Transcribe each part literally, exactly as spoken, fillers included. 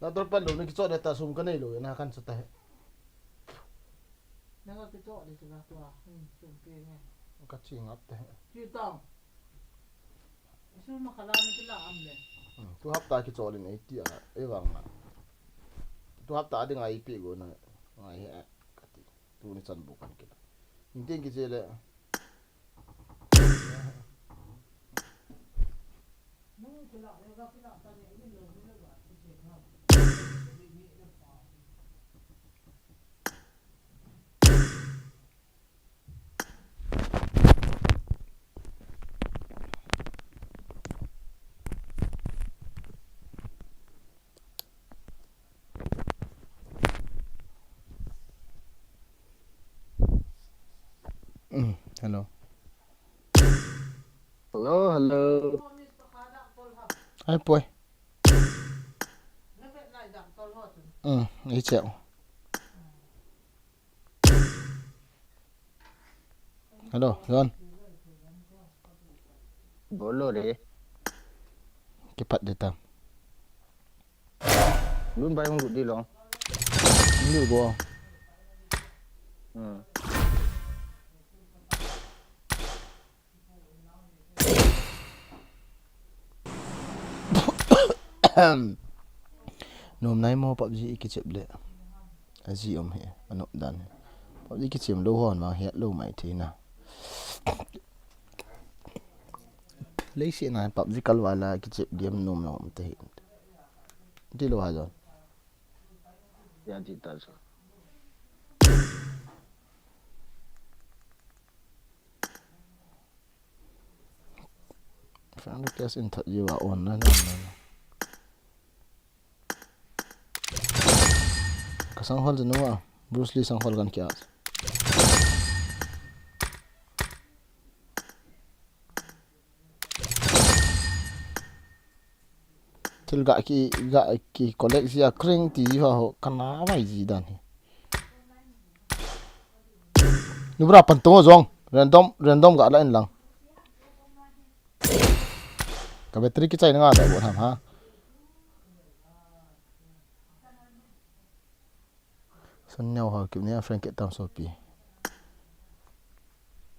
Na tor pan lo na kichot le ta sum ka nei lo na kan sa ta he. Na ka kichot le sila tua. Hmm, sum ke nge. Ka chi ngap ta he. Chi tang. Sum ma khala ni kila am le. Hmm, tu hapta kichot le nei ti a, e vang na. Tu hapta ding a ipi go na. Ngai he, ka ti. Tuni chan bu kan kila. Inting kiche le. Mm, hello. Hello, hello. Ai, poi. Mm, ei cheu. Hello, John. Bolo re. Kipat de ta. Lun bai hung lut di long. Lu go. Hmm. Nom nai mo PUBG i kichep le. Aji um hi, anop dan hi. PUBG kichem lou hon vang het lou mai thei na. Leiset na PUBG kalval a kichep game nom lou um te hi. Ti lou ha John. Ya ti ta so. Friend request in that you are on na na na. Ka sanghol jinu a, Bruce Lee sanghol kan kia. Thil ga ki, ga ki collect ji a kring ti ji ho, kana vai ji dan hi. Nubra pan tong jong, random, random ga la in lang. Ka battery kichai na nga da bo tham ha. Son neo ha ki ne friend ke tam so pi.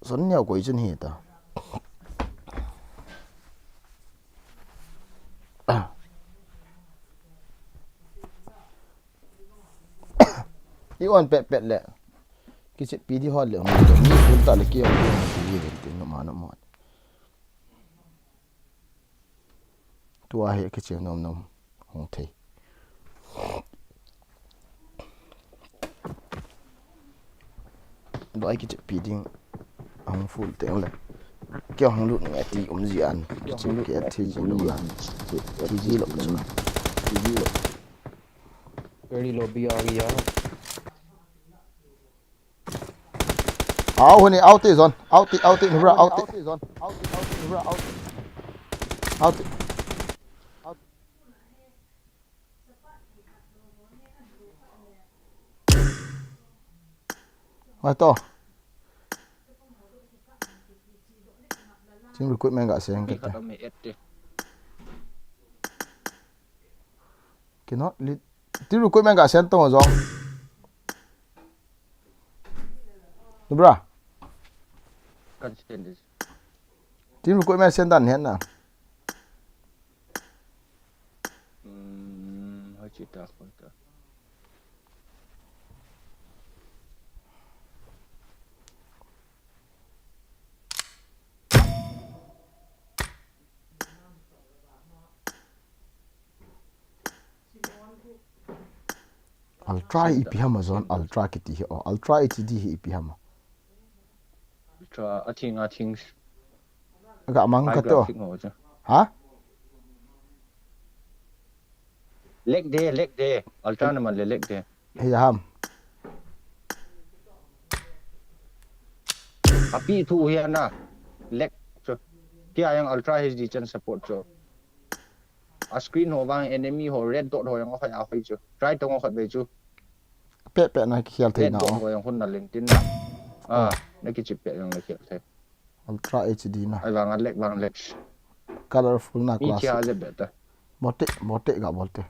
Son neo koi chun hi ta. I on pet pet le. Kichep pi di hol le. Ni full ta le ki on pi di ven tin no ma no mo. Tua hi kichep nom nom hung thei. Doi kichep pi ding hung full te le. Kei hung lut nge ti um ji an. Kichep ke thi ji lo an. Thi ji lo chu. Very lobby area. Out huni, out te zone. Out te, out te, nubra, out te. Out te. Mai to. Team recruitment ga send kit te. Kino, li-, team recruitment ga send to jong. Nubra. Kan send this. Team recruitment send dan hen na. Hmm, hoi chi ta, hoi ta. Ultra ipi ham a zone, Ultra kiti hi, oh, Ultra H D hi ipi ham a. Ultra, a thing, a thing. Ga mang ka to. High graphic mo cha. Ha? Lag de, lag de. Ultra na man le lag de. Hi ham. Api thu hi na. Lag chu. Kia yang Ultra H D chan support chu. A screen ho vang enemy ho red dot ho yang ho ya hoi chu. Try tong khat ve chu. Pe pe na ki khial thei na. Red dot ho yang hun na len tin na. Ah, na ki chip pe yang na khial thei. Ultra H D na. Ai vang a lek vang lek. Colorful na Mi class. Kia le beta. Bote, bote ga bote.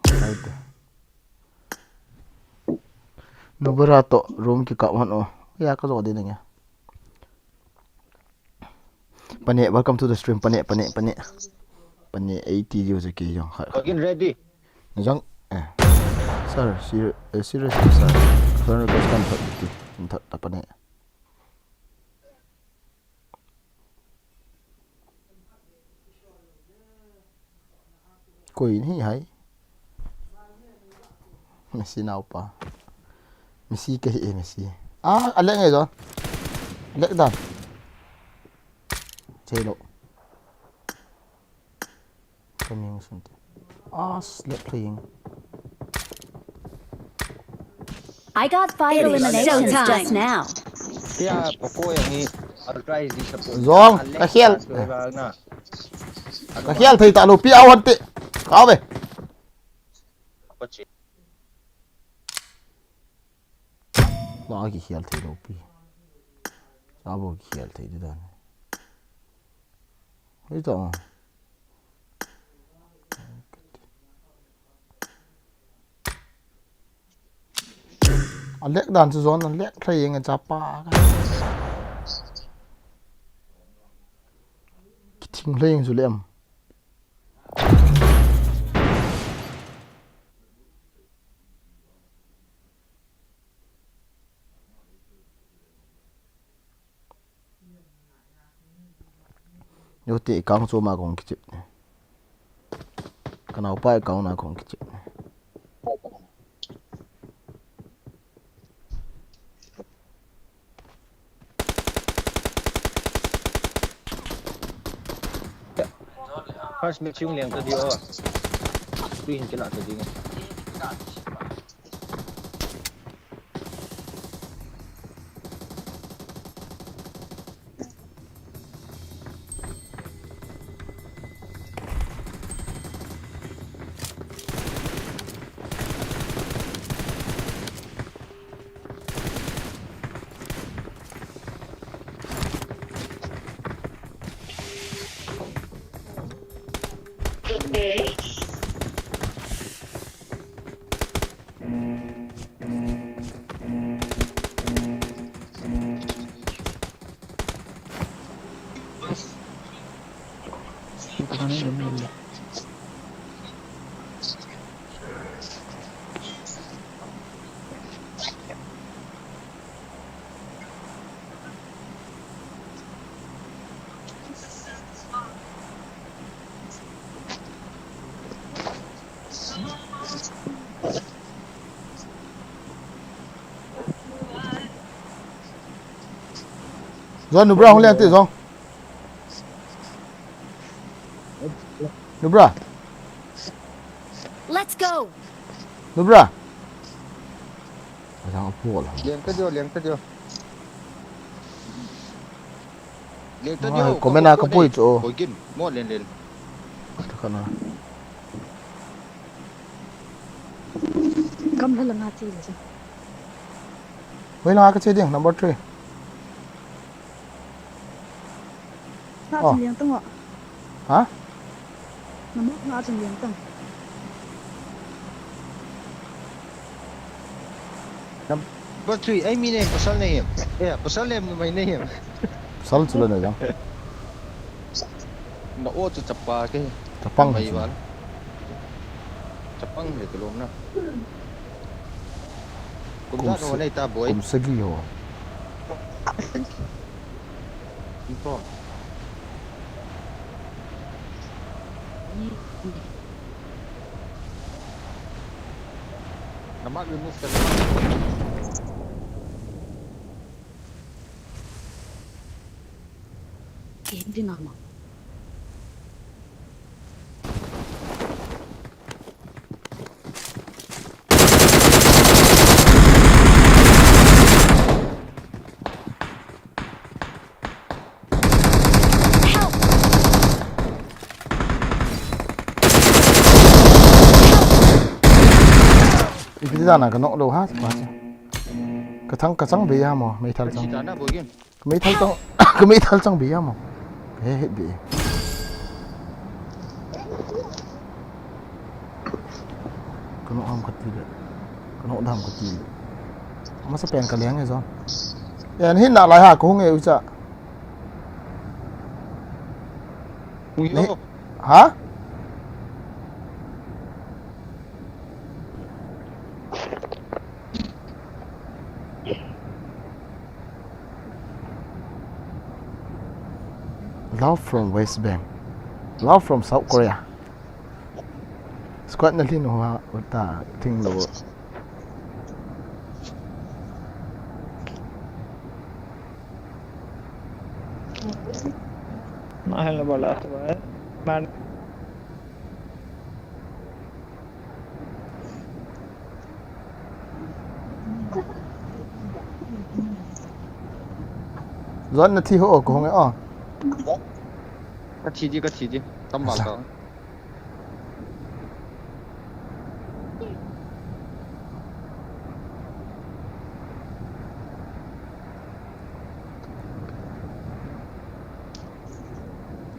Bote. Nubra to room kikap han o. Ya ka jo de ninge. Pane, welcome to the stream. Pane, pane, pane. Pane eighty views ke jong. Kha. Again ready. Jong. Eh. Sir, sir, eh, seriously sir. Friend request kan thot diti. Kan thot ta pane. Koi hi hai. Messi naopa. Messi ke hi Messi. Ah, alek ngai jo. Alek dan. Chelo. Coming soon. Ah, slap playing. I got five eliminations just now. Kia poko yang ni. Ultra H D support. Zong, ka hial. Ka hial thei ta lo pi awan te. Ka ve. Ba ki hial thei lo pi. Sa bo ki hial thei di dan. Hei ta. Alek dan chu zon alek thei eng chapa. Kithing leng chu lem. Yo te kang chu ma kong kichip ne. Kanao pa kang na kong kichip ne. First match yung liang tadi oh. Tuhin kila tadi nga. Zong, Nubra hung lian te zong. Nubra. Let's go. Nubra. Ajang apu lah. Liang ta jo, liang ta jo. Liang ta jo. Comment a ka pui chu. Koi gin, mo len len. Ka kana. Kam la langa che le. Hoi langa ka che ding, number three. Na chun liang tang o. Ha? Number na chun liang tang. Number three, ai mi nei, pasal nei. Eh, pasal lem numei nei. Pasal chu la nei jang. Na o chu chapa ke. Chapang Mai chu. Val. Chapang le tulom na. Kum Kum sa ko sa- nei ta boy. Kum sagi ho. Info. Na mak remove ka na. Ke ding ama. Ipi ti dan a ka nok lo ha, pa cha. Ka thang, ka chang be ha mo, meithal chang. Sita na boy gin. Meithal chang, ka meithal chang bi ya mo. He he bi. Kano ham kati le. Kano dam kati le. Masa pen ka leng e jo. Yan hin na lai ha ko nge ucha. Ui, nei, oh. Ha? Love from West Bank. Love from South Korea. Squad na lhin ho ha, uta, thing lo. Na hel bala to hai. Man. Zon na thi ho ko hong e o. Ka thi di, ka thi di. Tam ba ka.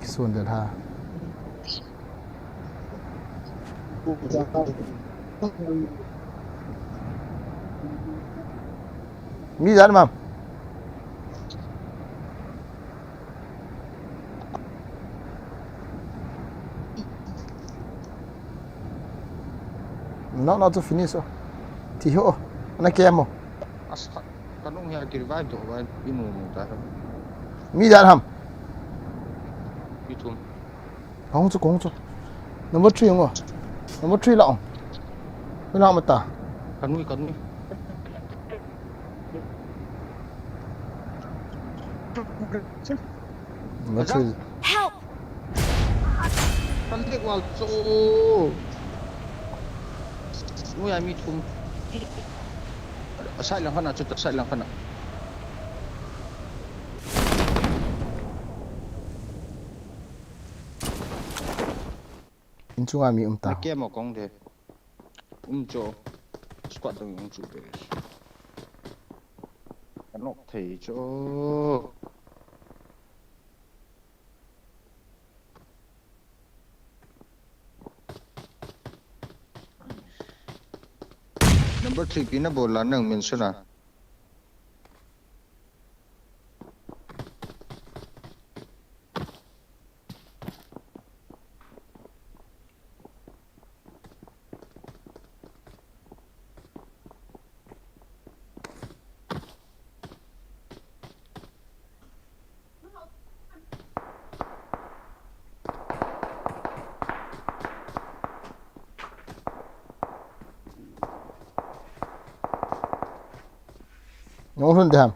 Kisun del ha. Mi jan mam. No, no, to finish o. Thi ho. Na ke mo. Asa, ka nung hia ki revive to, vai, inu mu ta. Mi jan ham. Ithum. Hong chu, hong chu. Number three hong. Number three la hong. Mi la ma ta. Ka nui, ka nui. Number three. Help! Kan dek wal chu. Nui a mi thum. Side lang khat na chu, side lang khat na. In chunga mi um ta. Na ke mo kong de. Um cho. Squad dong um chu de. Ka nok thei cho. Number three pi na bol la nang mention a. Nung hun diham.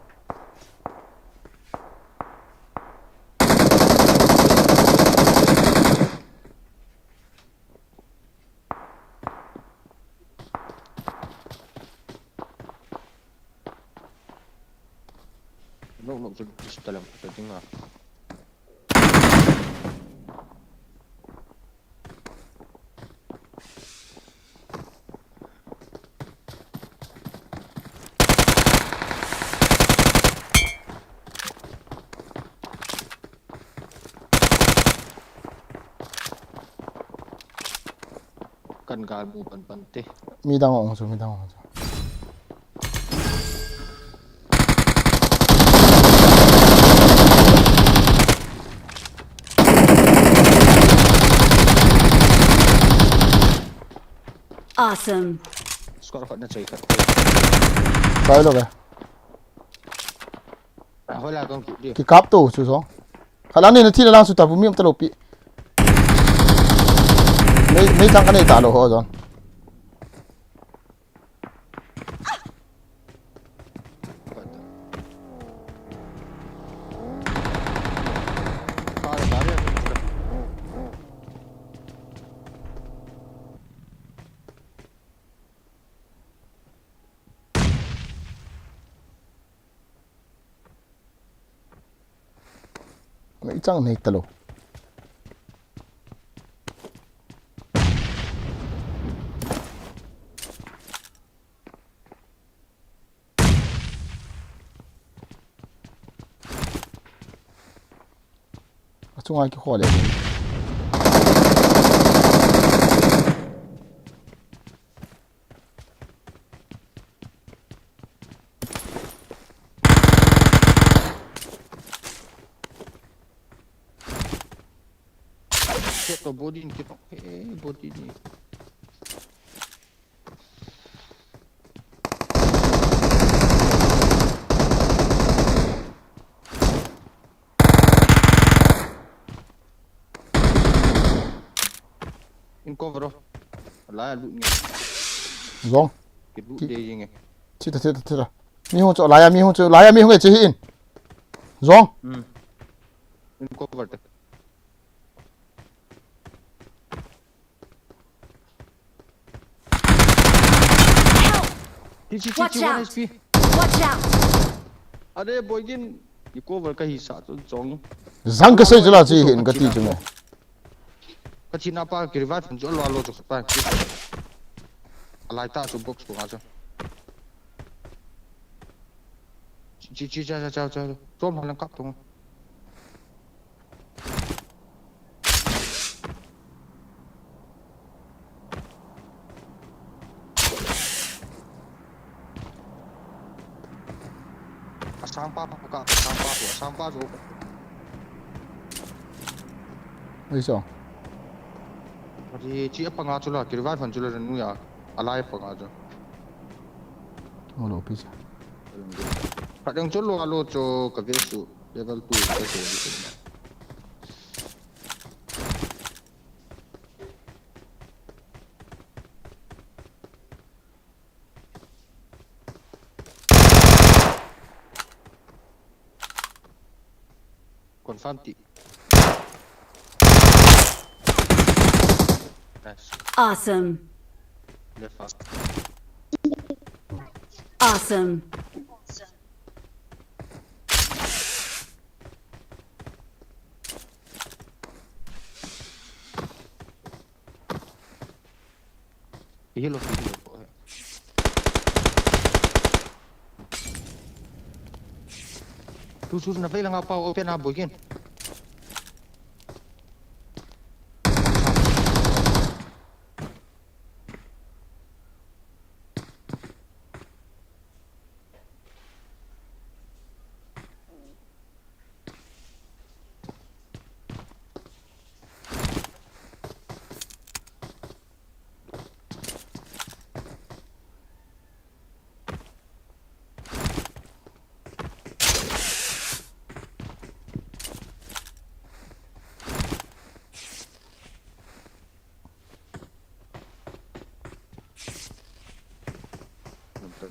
Nok nok chu pistol am ka ding a. Kan gal mu pan pan te. Mi dang ong chu, mi dang ong chu. Awesome. Squad khat na chei khat. Sai lo ve. Ah, hola kong ki di. Ki kap to chu so. Khat lang ni na thi la lang su ta bu mi um ta lo pi. Mei, mei chang ka nei ta lo ho jon. Mei chang nei ta lo. Tunga kikhol le. Set to body in kito. Hey, body ni. In cover ro. Alai a lut nge. Jong. Ki lut de nge. Thita, thita, thita. Mi hung chu, alai a mi hung chu, alai a mi hung e chi hi in. Jong. Hmm. In cover te. Chi, chi, chi, Watch chi, one out! H P. Watch out! Are, Boigin, i cover ka hi sa chu chong. Jang ka sei chu la chi hin ka ti chu me. Ka china pa ki revive chu lo lo chu pa. Alai ta chu box ko nga chu. Chi, chi, cha, cha, cha, cha. Chom halang kap tung. Asang pa pa ka, asang pa chu, asang pa chu. Oi so. Ati chi apanga chu la, ki revive han chu la nu ya. Alai apanga chu. Olo pi cha. Khat dang chu lo alo chu ka ve su level two ka chu. Confirm ti. Nice. Awesome. Left fast. Awesome. Hilo, hilo. Tu, tu, na vei langa pau open a Boigin.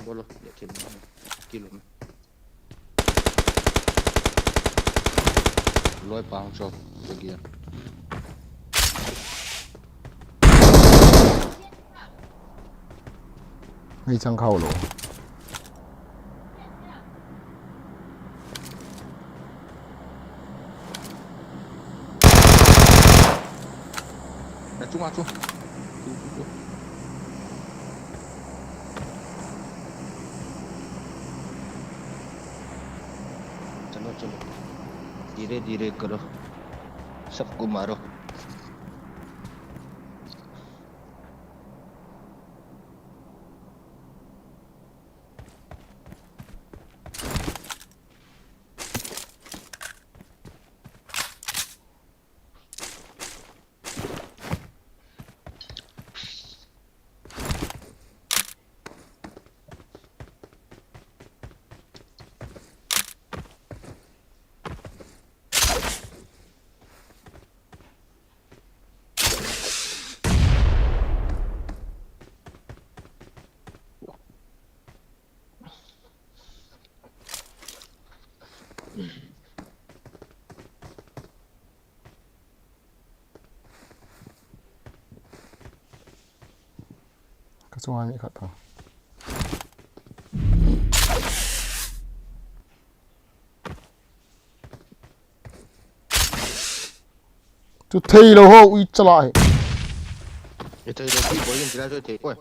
Bolo, ya kin kilo. Loi pang cho, lagi ya. Hei chang khao lo. Na chung a chung. Chung, chung, chung. Chalo, chalo. Dheere, dheere karo. Sabko maro. Ka chunga mi khat thang. Chu thei lo ho, ui chala hi. E thei lo, pi boi in tira chu thei koi.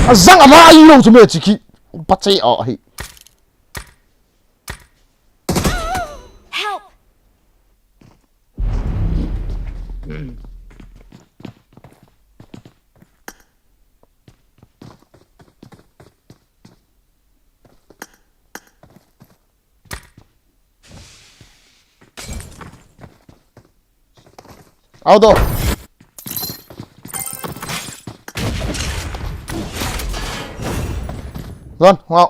Azang ala ai lo chu me chiki. Pachei a hi. Help! Auto. Zon, ngau.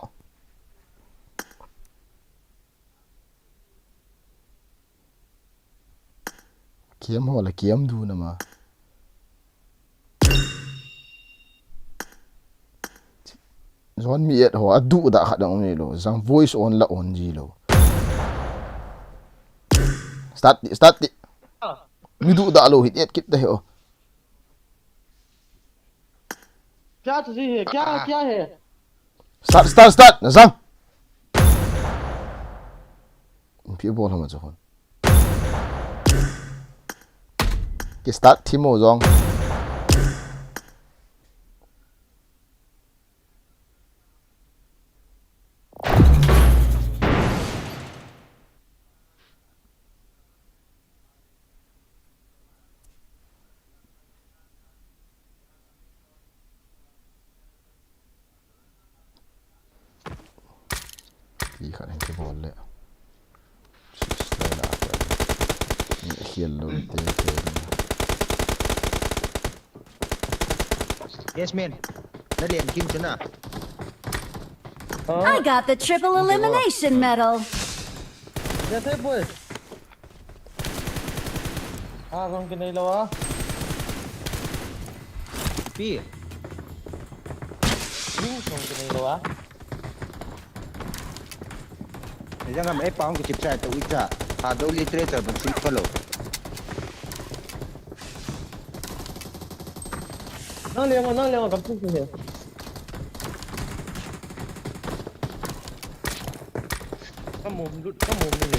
Kiam ho la kiam du na ma. Zon mi et ho a du da khat dang um ni lo. Zang voice on la on ji lo. Start ti, start ti. Mi du da lo hit et kit da he o. क्या चीज है? क्या क्या है? Start, start, start. Zang. Pi bol hama chu hon. Ki start thimo zong. Ti khat hin kibol le. Six line a khat. Ni hial lo te te. Yes, man. Na lian kim chu na. I got the triple elimination medal. जैसे बोल। हाँ, कौन के नहीं लवा? Pi. Wing कौन के नहीं लवा? Jang am e pa hong kichip cha to ucha. Ha do literature ban sim palo. Nang liang, nang liang, kam sim sim. Kam mom lut, kam mom ni le.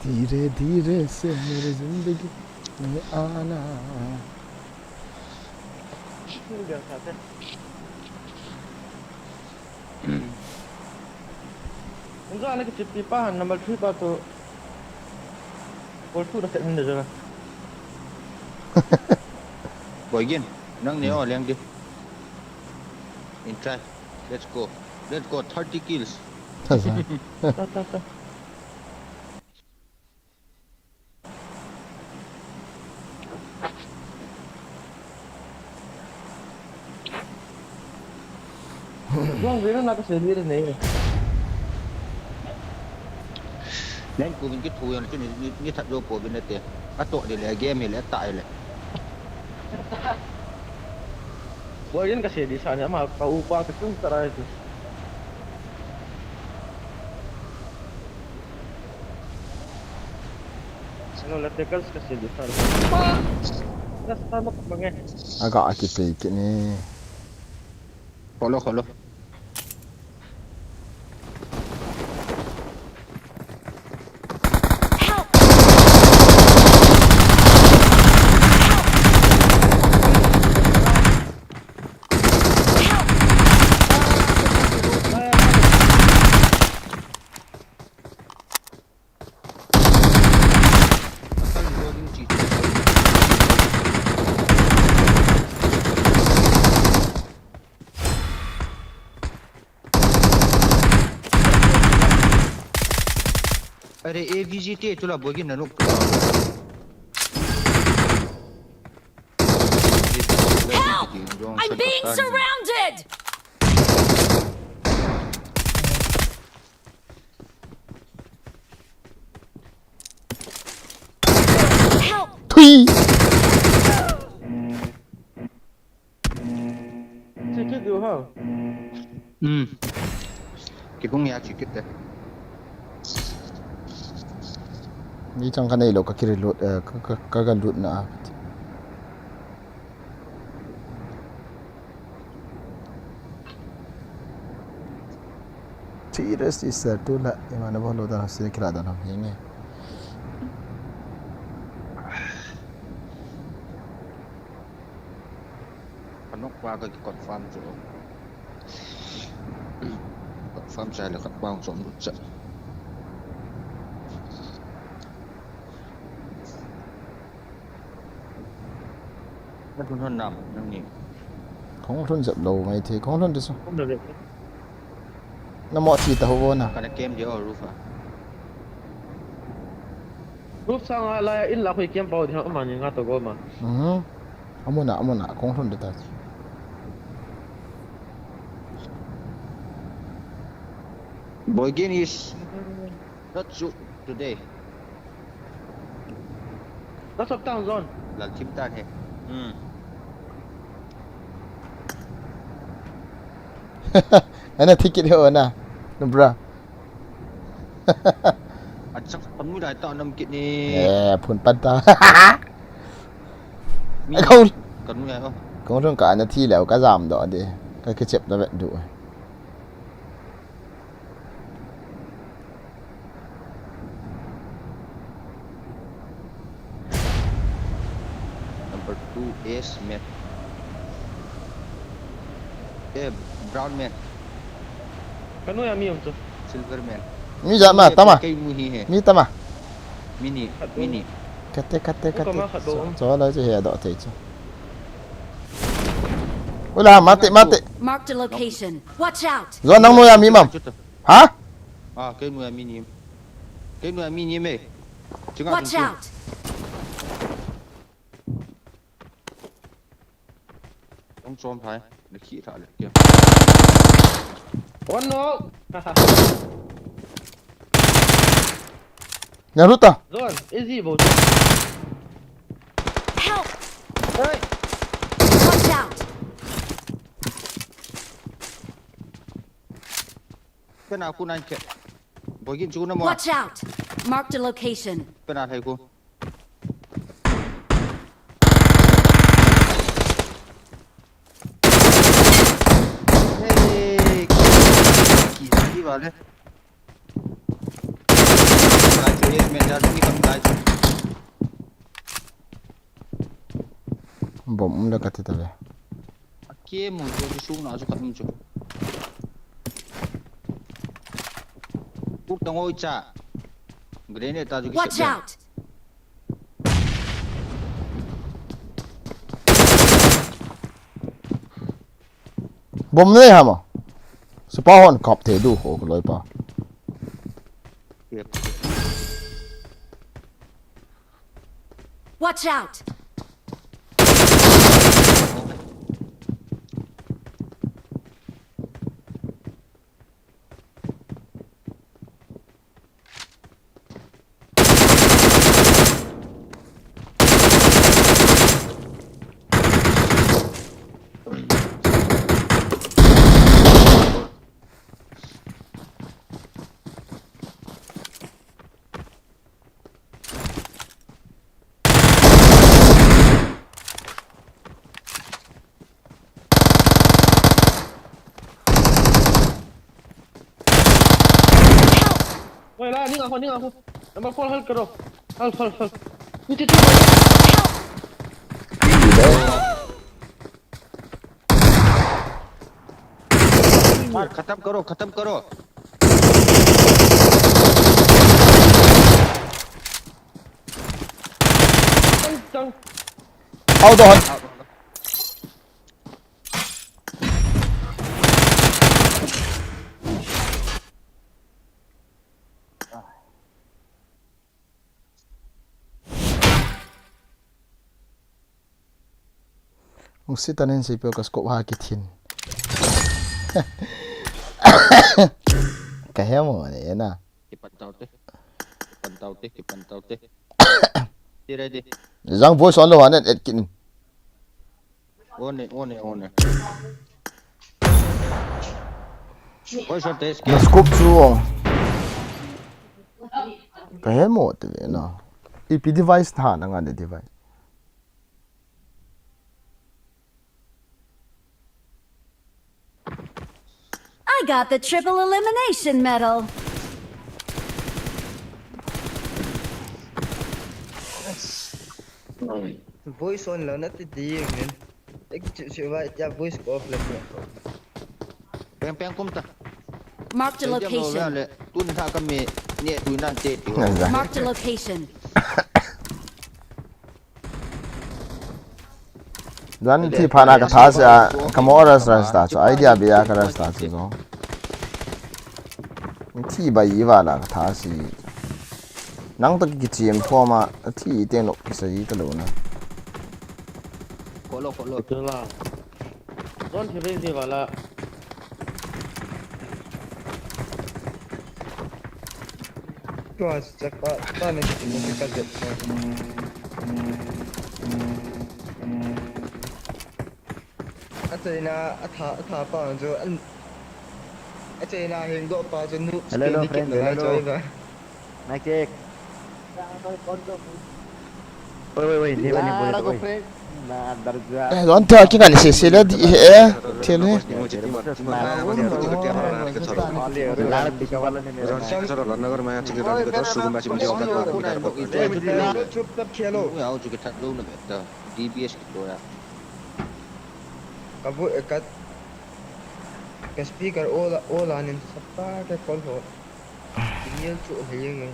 धीरे धीरे से मेरी जिंदगी में आना. Unza na kichip pa han number three pa to. Kol tu da kat min da jana. Boy gin, nang ne o leng di. In try. Let's go. Let's go. Thirty kills. Tha sa. Ta ta ta. Juang vena na ka se vena ne. Len ku vin ki thu yang chu ni ni that jo po vin te. A to de le game le ta le. Boy, yan kasi di sana ma pa upa ka tung tarai tu. Ano la te kas kasi di sana. Pa! Kas ta mak mange. Aga aki pe kini. Kholo kholo. Are A V G te tula bogi na nuk. Help! I'm being surrounded! Help! Thui. Chiki du ha. Hmm. Kibung ya chiki te. Ni chang ka nei lo ka kiri lut, eh, ka, ka, ka ga lut na. Cheers, sister, tu la, imanabo lo dan, hostel kila dan ham hinge. Kanok pa ka confirm chu. Confirm cha le khat bang chom lut cha. Ka tun hon nam, nang ni. Kong lhun jep lo mai the, kong lhun de su. Kong lhun de. Na mo thi ta ho na. Kana kem de o roof a. Roof sang a la in la khoi kem pau de ha ma ni nga to go ma. Mhm. Amuna, amuna, kong lhun de ta. Boy Gin is not shoot today. That's up down zone. Lal chim tan he. Hmm. Ana ticket ho na. No bra. Achak panu dai ta nam kit ni. Eh, phun pan ta. Mi Ai, kong. Kanu ya o. Kong thun ka ana thi leo ka jam do de. Ka kichep na vet du. Number two is man. Eh, brown man. Kanu ya mi um chu. Silver man. Mi ja ma, tama. Kei mu hi he. Mi tama. Mini, mini. Kate, kate, kate. Cho, cho la chu he do te chu. Ula, mate, mate. Marked a location. Watch out! Zo nang noya mi mam. Ha? Ah, kei noya mi ni. Kei noya mi ni me. Chinga Watch out! Ong chom thai. Le khi tha le kia. One no. Naruto. Zone, easy bo. Help! Hey! Watch out! Pena ku nine ke. Boy Gin chu na mo. Watch out! Marked a location. Pena thai ku. Hey, ki, ki vale. Bomb um le kati ta ve. Ake mu chu sung na chu khat um chu. Puk tang oi cha. Grenade ta chu ki. Watch out! Bomb nei hama. Sipa hon kap te du ho ko loi pa. Watch out! Oi, la, ning a ko, ning a ko. Number four, help karo. Help, help, help. Niche, niche. Help! Khatam karo, khatam karo. Tang, tang. Out, out. Ung sitanin sipiu ka scope ha kithin. Ka hemo ne na. Kipan taute. Kipan taute, kipan taute. Ti ready. Jang voice on lo ha net et kinin. On e, on e, on e. Voice on test. Na scope chu. Ka hemo te ve na. Ipi device tha na nga de device. I Got the triple elimination medal. Voice on lo nati di men. Ek chu chu vai tia voice ko off le. Peng peng kum ta. Marked a Peng jam lo location. le. Tun tha kami ni tu nan te tu. Marked a location. Jan thi phana ka tha sia ka mo ras ras ta chu idea bia ka ras ta chu zo. Thi bai i va la ka tha si. Nang to ki chim form a thi te no ki sai ta lo na. Kolo kolo. Itulah. Zon thibing si wala. Tua chakpa ta ne ki ne ka jet. Achaina atha atha pa jo an. Achaina hing do pa jo nu. Hello, hello, friend, hello. Mic check. Wait, wait, wait, never, never, wait. Eh, don ta ki kan se se le di eh. Thil he. Chup tap khelo. Mu ya chu ke that lo na be ta. D B S ki to ya. Ka bu ka ka speaker ola ola nin sapa ke kol ho. Signal chu he yeng.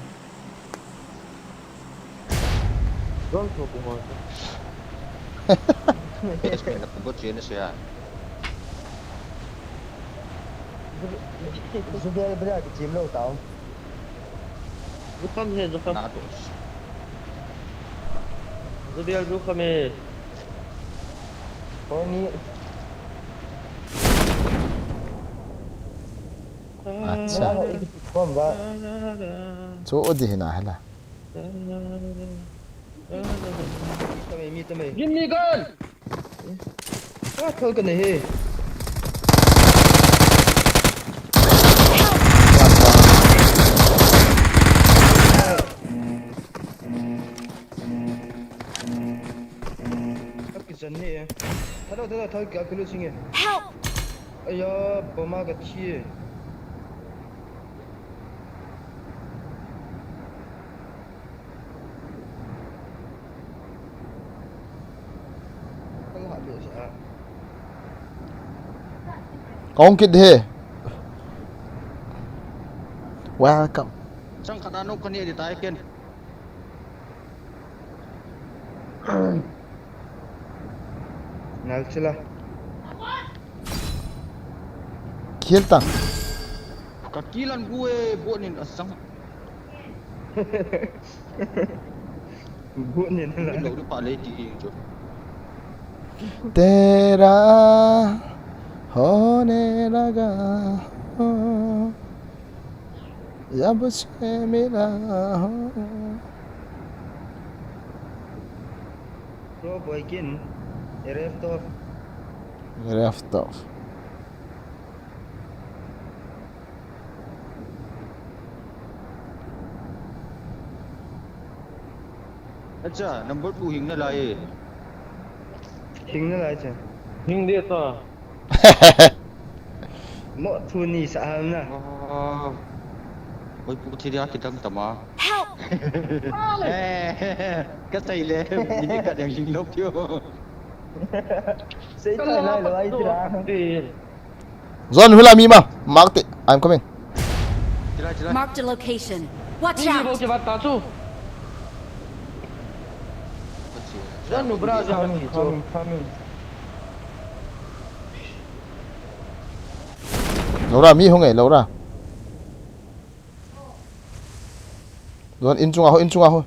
Zon chu bu ho. Bo che ne se ya. Zubel bra ki chim lo tao. Zukam he, zukam. Na to. Zubel zukam he. Ko ni Acha. Kom ba. Chu odi hina hala. Mi ta me mi ta me. Give me gun! Ka thol ka ne he. Ka ki jan ne. Thalo thalo thalo ka kilu singe. Help! Aya boma ka thi. Ka ha le sa. Kong kit he. Welcome. Chang khat a nok kani di tai ken. Nal chila. Khel ta. Ka kilan bu e bo nin asang. Bu nin la. Lo du pa le ti chu. Tera hone laga ho, jab se mila ho. Pro boy kin. Eref to. Left off. Acha, number two hing na lai e. Hing na lai cha. Hing de to. Mo thu ni sa ham na. Ah. Oi pu thi dia ki dang tama. Help! Eh, ka sai le, ni ka dang hing lop yo. Sei ta lai lo ai tira. Zon hula mi ma. Mark it. I'm coming. Chila chila. Marked a location. Watch Hing de bo out! ke bat ta chu. Zon nu bra ja. Coming, coming, coming. Laura mi hung e Laura. Zon in chunga ho in chunga ho.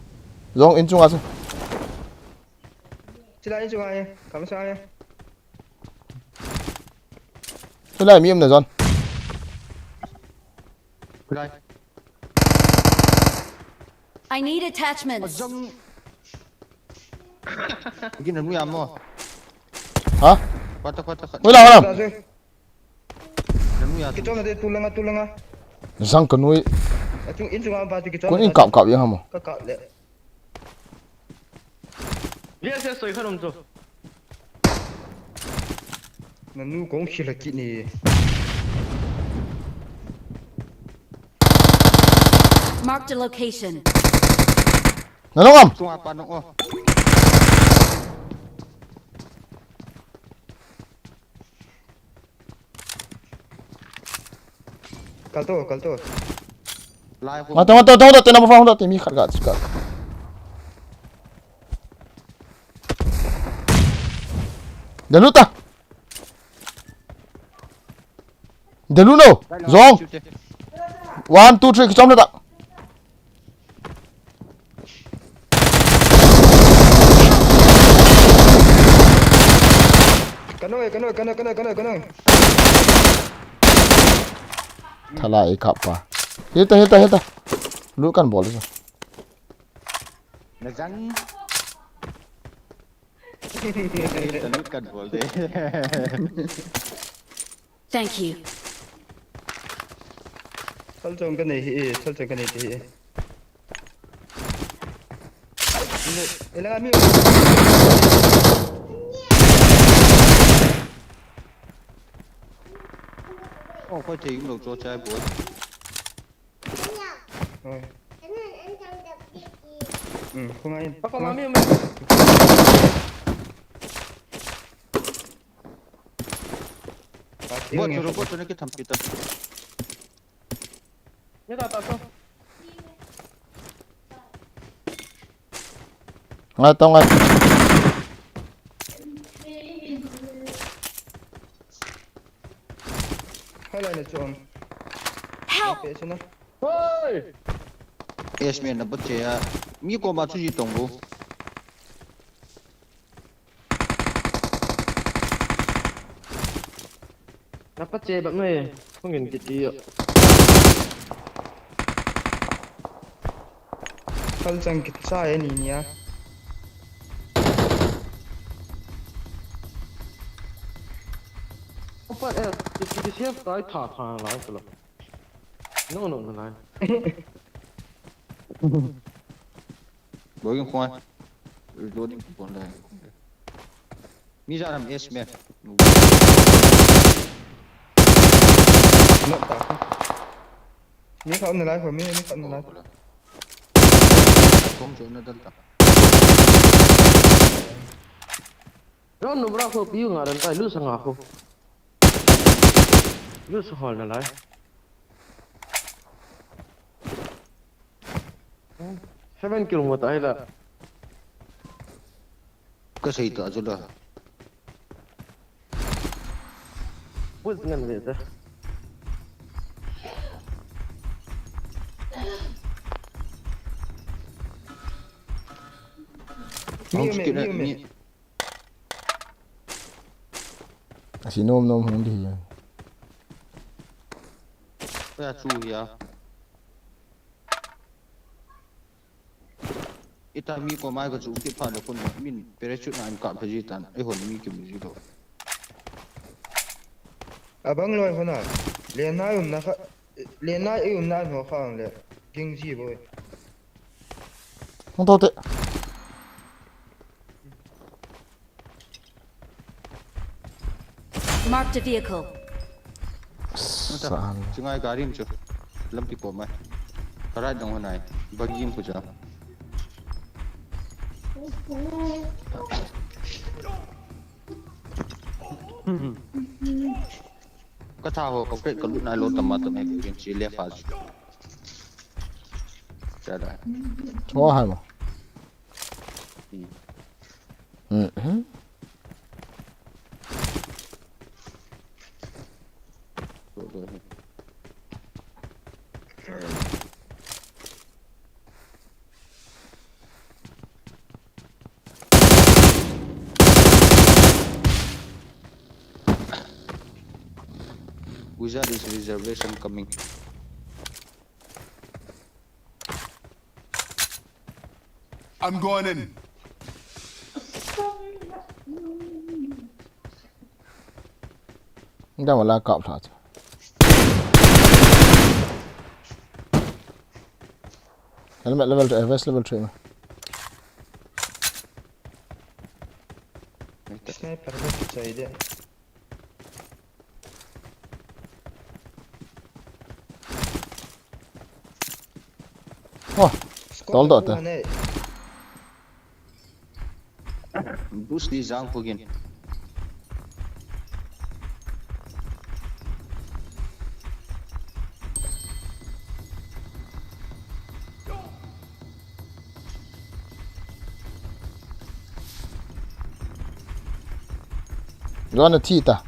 Zon in chunga chu. Chila in chunga e. Kam sa e. Chulai mi um na Zon. Kulai. I need attachments. Azang. Gin na nu ya mo. Ha? Kwata kwata kwata. Wala wala. Sa se. Na nu ya. Kichom na de tu langa tu langa. Zang ka nui. Achung in chunga ba ti kichom. Kun in kap kap yang hamo. Ka kap le. Yes yes soi khan um chu. Na nu kong khila kit ni. Marked a location. Nalong am. Tua pa nong o. Kalto, kalto. Lai ko. Mata mata mata mata tena mo fa hunda temi khat khat khat. Dalu ta. Dalu no. Zong. One, two, three, kichom na ta. Kano, kano, kano, kano, kano, kano. Thala e kap pa. Hita, hita, hita. Lu kan bol sa. Na jang. Hita lu kan bol de. Thank you. Thal chong ka nei hi, thal chong ka nei ti hi. Ila mi. Oh, koi thei lo cho chai boy. Oi. Hmm, khunga in. Pakoma mi mi. Bot churu, bot churu ki thampi ta. Ni ta ta so. Ngai tong ngai. Hai lai na chom. Help! Pe sina. Yes, man, na bot che ya. Mi koma chu ji tong bu. Na pa che bak noi, kong in kiti yo. Thal chang kicha e ni nia. Opa, eh, kiti, kiti siap tai tha tha lai ko lo. No, no, no, lai. Boy, kong. Reloading kong lai. Mi ja ram S me. Nok ta. Ni kha um na lai ko, mi, ni kha um na lai. Kong jo na dal ta. Ron no bra ko piu nga ran tai lu sa nga ko. Lu sa hol na lai. Seven kill mo tai la. Ka sei ta chu la. Push ngan ve ta. Mi, Hong mi, kit na mi, mi. ni. Asi nom nom hung di ya. Ya chu ya. Ita mi ko mai ko chu ki pha lo kun min parachute na in ka pha ji tan. Ei hon mi kim ji lo. Abang loi hona. Lena um na kha. Lena e um na no kha ang le. Ging ji boy. Hung to te. Marked a vehicle. San. Chu ngai gari chu. Lampi ko mai. Ka right dong honai. Bagi in pu cha. Ka tha ho ka crate ka lut nai lo tam ma tam he bagi in chi le fa chu. Cha da. Chua hai ma. Mhm. Wizard is reservation coming. I'm going in. Dam la kap tha. Helmet level three, vest level three ma. Sniper ko kichai de. Oh, tol doh ta. Bruce Lee jang khu gin. Luan a thi ta.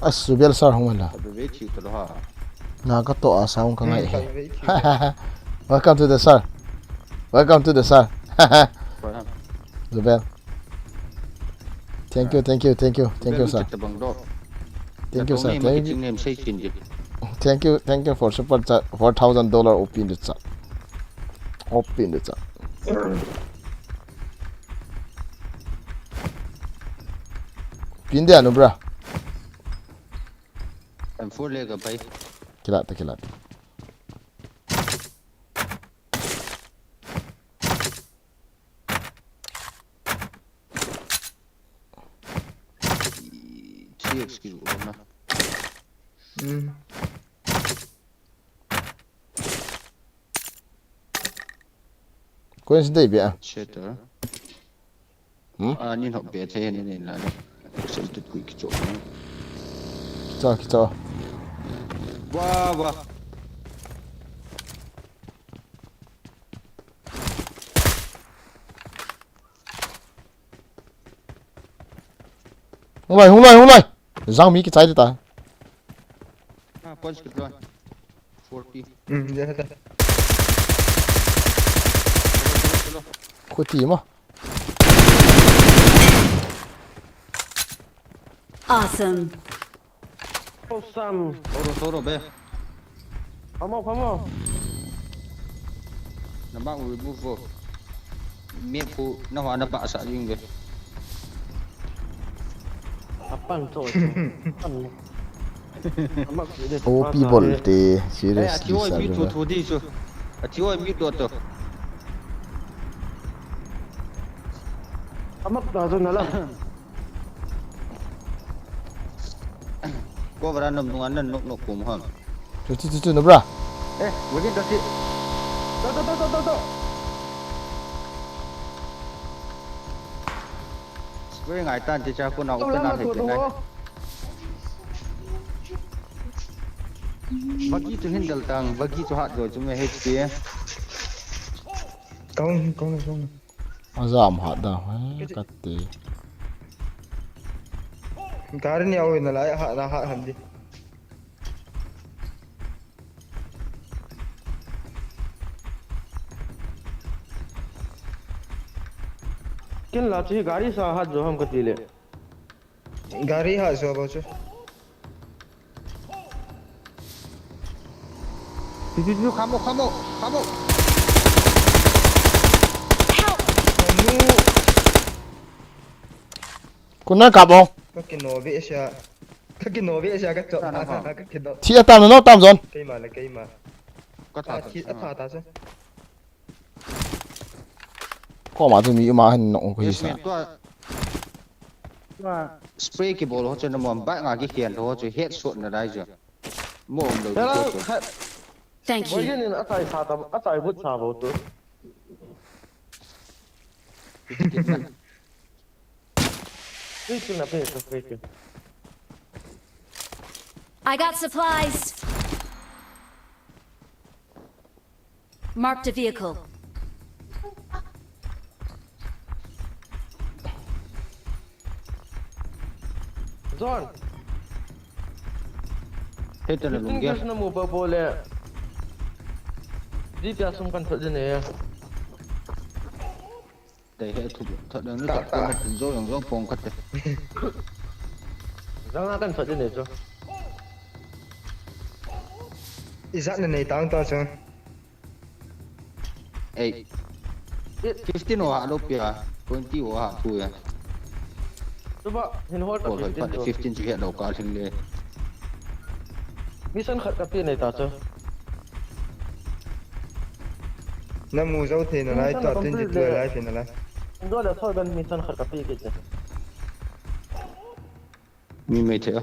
A Subel sir hung la. Ka be be thiu ta lo ha. Na ka to a sound ka ngai he. Ka be be thiu ta. Welcome to the sir. Welcome to the sir. Subel. Thank you, thank you, thank you, thank you, sir. Subel, tabang do. Thank you, sir. Thank you. Thank you, thank you for super chat, four thousand dollar open the chat. Open the chat. Pin dia no, bra. M four le ka pai. Kilat, kilat. Three X ki ru na. Hmm. Koi si dei bia. Check ta. Hmm? Ah, ni nok bia the ni ni la ni. Sel tut kui ki cho. Cho, ki cho. Wa, wa. Hung lai, hung lai, hung lai. Jang mi kichai di ta. Ah, points kit loi. Forty. Hmm, ya ta. Khuti mo. Awesome. Awesome. Soro, soro, be. Phamo, phamo. Na bang u remove vo. Map khu na hua na ba sa jing ve. Apang cho. Apang. Ama khu de. O pi bol te, seriously, eh, ati oi, sa mute jo tho, tho di chu. Ati oi, mute do to. Ama ta jo na la. Ko bara nom nunga nan nok nok kum ham. Chu, chu, chu, chu, no bra. Eh, wagin kasi. Do, do, do, do, do, do. Spray ngai tan ti cha ko na open na he ngai. Bagi tu hin dal tang, bagi tu hat do chu me H P. Kong, kong, kong. Ajam hat da, eh, kati. Gari ni au na lai, ha, na ha, handi. Kin la chi gari sa hat jo ham kati le. Gari ha jo ba chu. Piu, piu, piu, khamo, khamo, khamo. Help! Anu. Kuna kap ong. Ka kino ve sia. Ka kino ve sia ka chop. Ka kino. Thi atam no tam jon. Keima le keima. Ka tha. Thi atha ta sa. Koma chu mi uma hin nong ko hi sa. Tua, tua spray kibol ho chu na mo ba nga kikhen ho chu headshot na dai chu. Mo um lo chu. Thank you. Boy, nin atai sa ta, atai but sa bo tu. Wait, wait, wait, wait. I got supplies. Marked a vehicle. John. Hei, tana lungge. Fifteen kills na mu ba bole. Di pia sum kan thot din e. Dai he thu, thot dang ni ta, thot ta. Kan zo yang zo pong khat te. Jang a kan thot din e chu. Ijat na nei tang ta chu. Ei. Fifteen o ha lo pia, twenty o ha thu ya. Tuba, hin hol ta. Hol hoi fifteen pat chu. Fifteen chu he lo ka thing le. Mission khat ka pe nei ta chu. Na mu zo thei na lai, mission ta complete twenty two le. Lai thei na lai. Zo le thoi ban mission khat ka pe kit le. Mi mai thei a.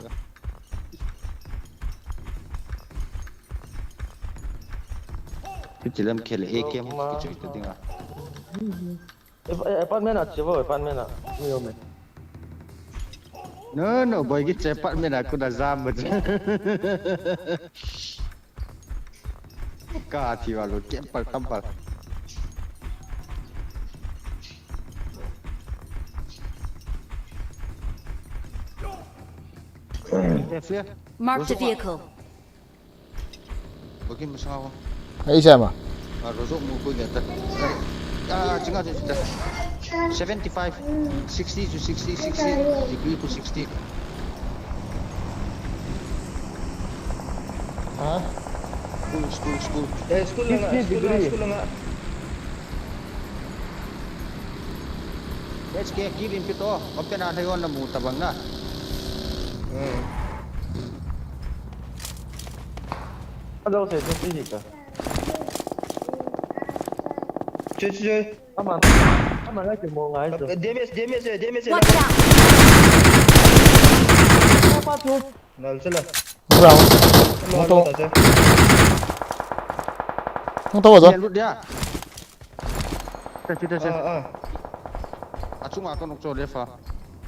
Kichilam khel A K M kichoi ta dinga. Ap-, eh, apartment a che vo, apartment a. Mi om e. No, no, boy, kiche apartment a kuna jam ba. Ka thi va lo, camper, camper. Marked a vehicle. Bagi masang ako. Ai, siya ma? Ah, rosok mo ko gata. Ah, chinga to sita. Seventy-five, sixty to sixty, sixty degree to sixty. Ha? School, school, school. Eh, school lang, sixty school lang, degree. School lang. H K, kill in pito. Open a na yon na mu tabang na. Hmm. Ano sa ito, sige ka? Che, che, che. Aman. Aman, ay, mo nga ito. Damage, damage, eh, damage, eh. Watch out! Dapat mo. Nal sila. Brown. Ano, motor. Ano, ano, ano? Motor ba? Lut dia. Kita, kita, kita. Ah, ah. Achung ako nung chole fa.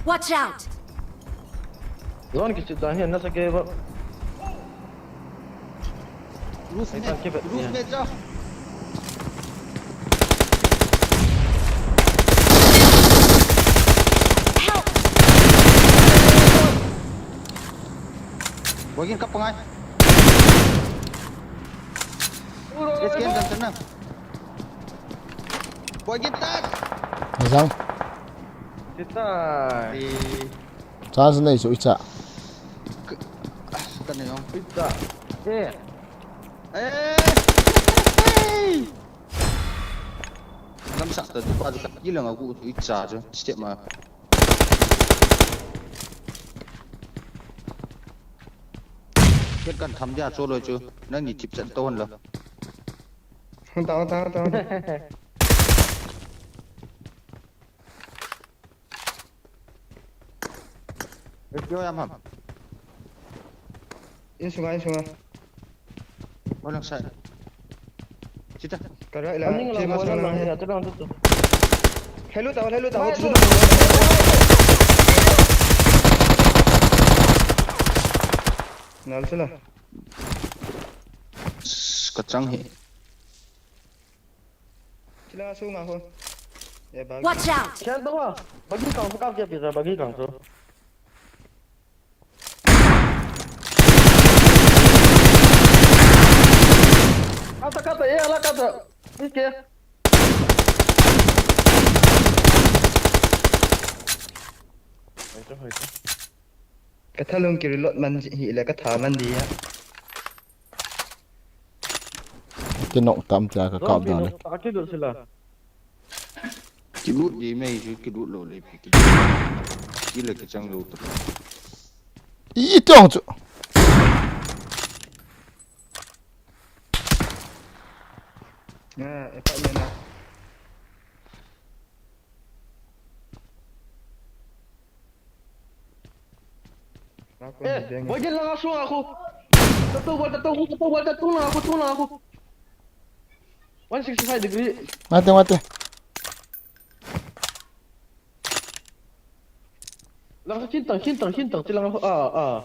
Watch out! Zone kichu dan hian nasa ke ba. Roof net, roof net ja. Help! Boy, gin ka pangai. Let's get them, them. Boy, get that. Masang. Kita. Di. Chance nei chu icha. Ka, ka nei ong. Icha. Eh. Eh. Lamsah ta tu pa tu ka ilang aku tu icha chu step ma. Ket kan tham dia cho loi chu. Nang ni tip chan to hon lo. Tao, tao, tao. Kyo yam ham. Insunga, insunga. Walang sa. Sita. Kara ila. Aning lang, walang lang, hina, terang tu. Hello, tao, hello, tao. Nal sila. Kachang hi. Sila sunga ho. Eh, bagi. Watch out! Sian tong a. Bagi kang, bagi kang, bagi kang tu. Kata, kata, eh, ala kata. Ike. Hoito, hoito. Ka thalung ki reload man hi le ka tha man di a. Ki nok tam cha ka kap da le. Ki lut sila. Ki lut di mai chu ki lut lo le pi ki. Ki le ki chang lo ta. I tong chu. Na, e pa na. Eh, boy, dia lang asu aku. Tatu, boy, tatu, tatu, boy, tatu lang aku, tatu lang aku. One sixty-five degree. Mate, mate. Lang sa kintang, kintang, kintang, tilang aku. Ah, ah.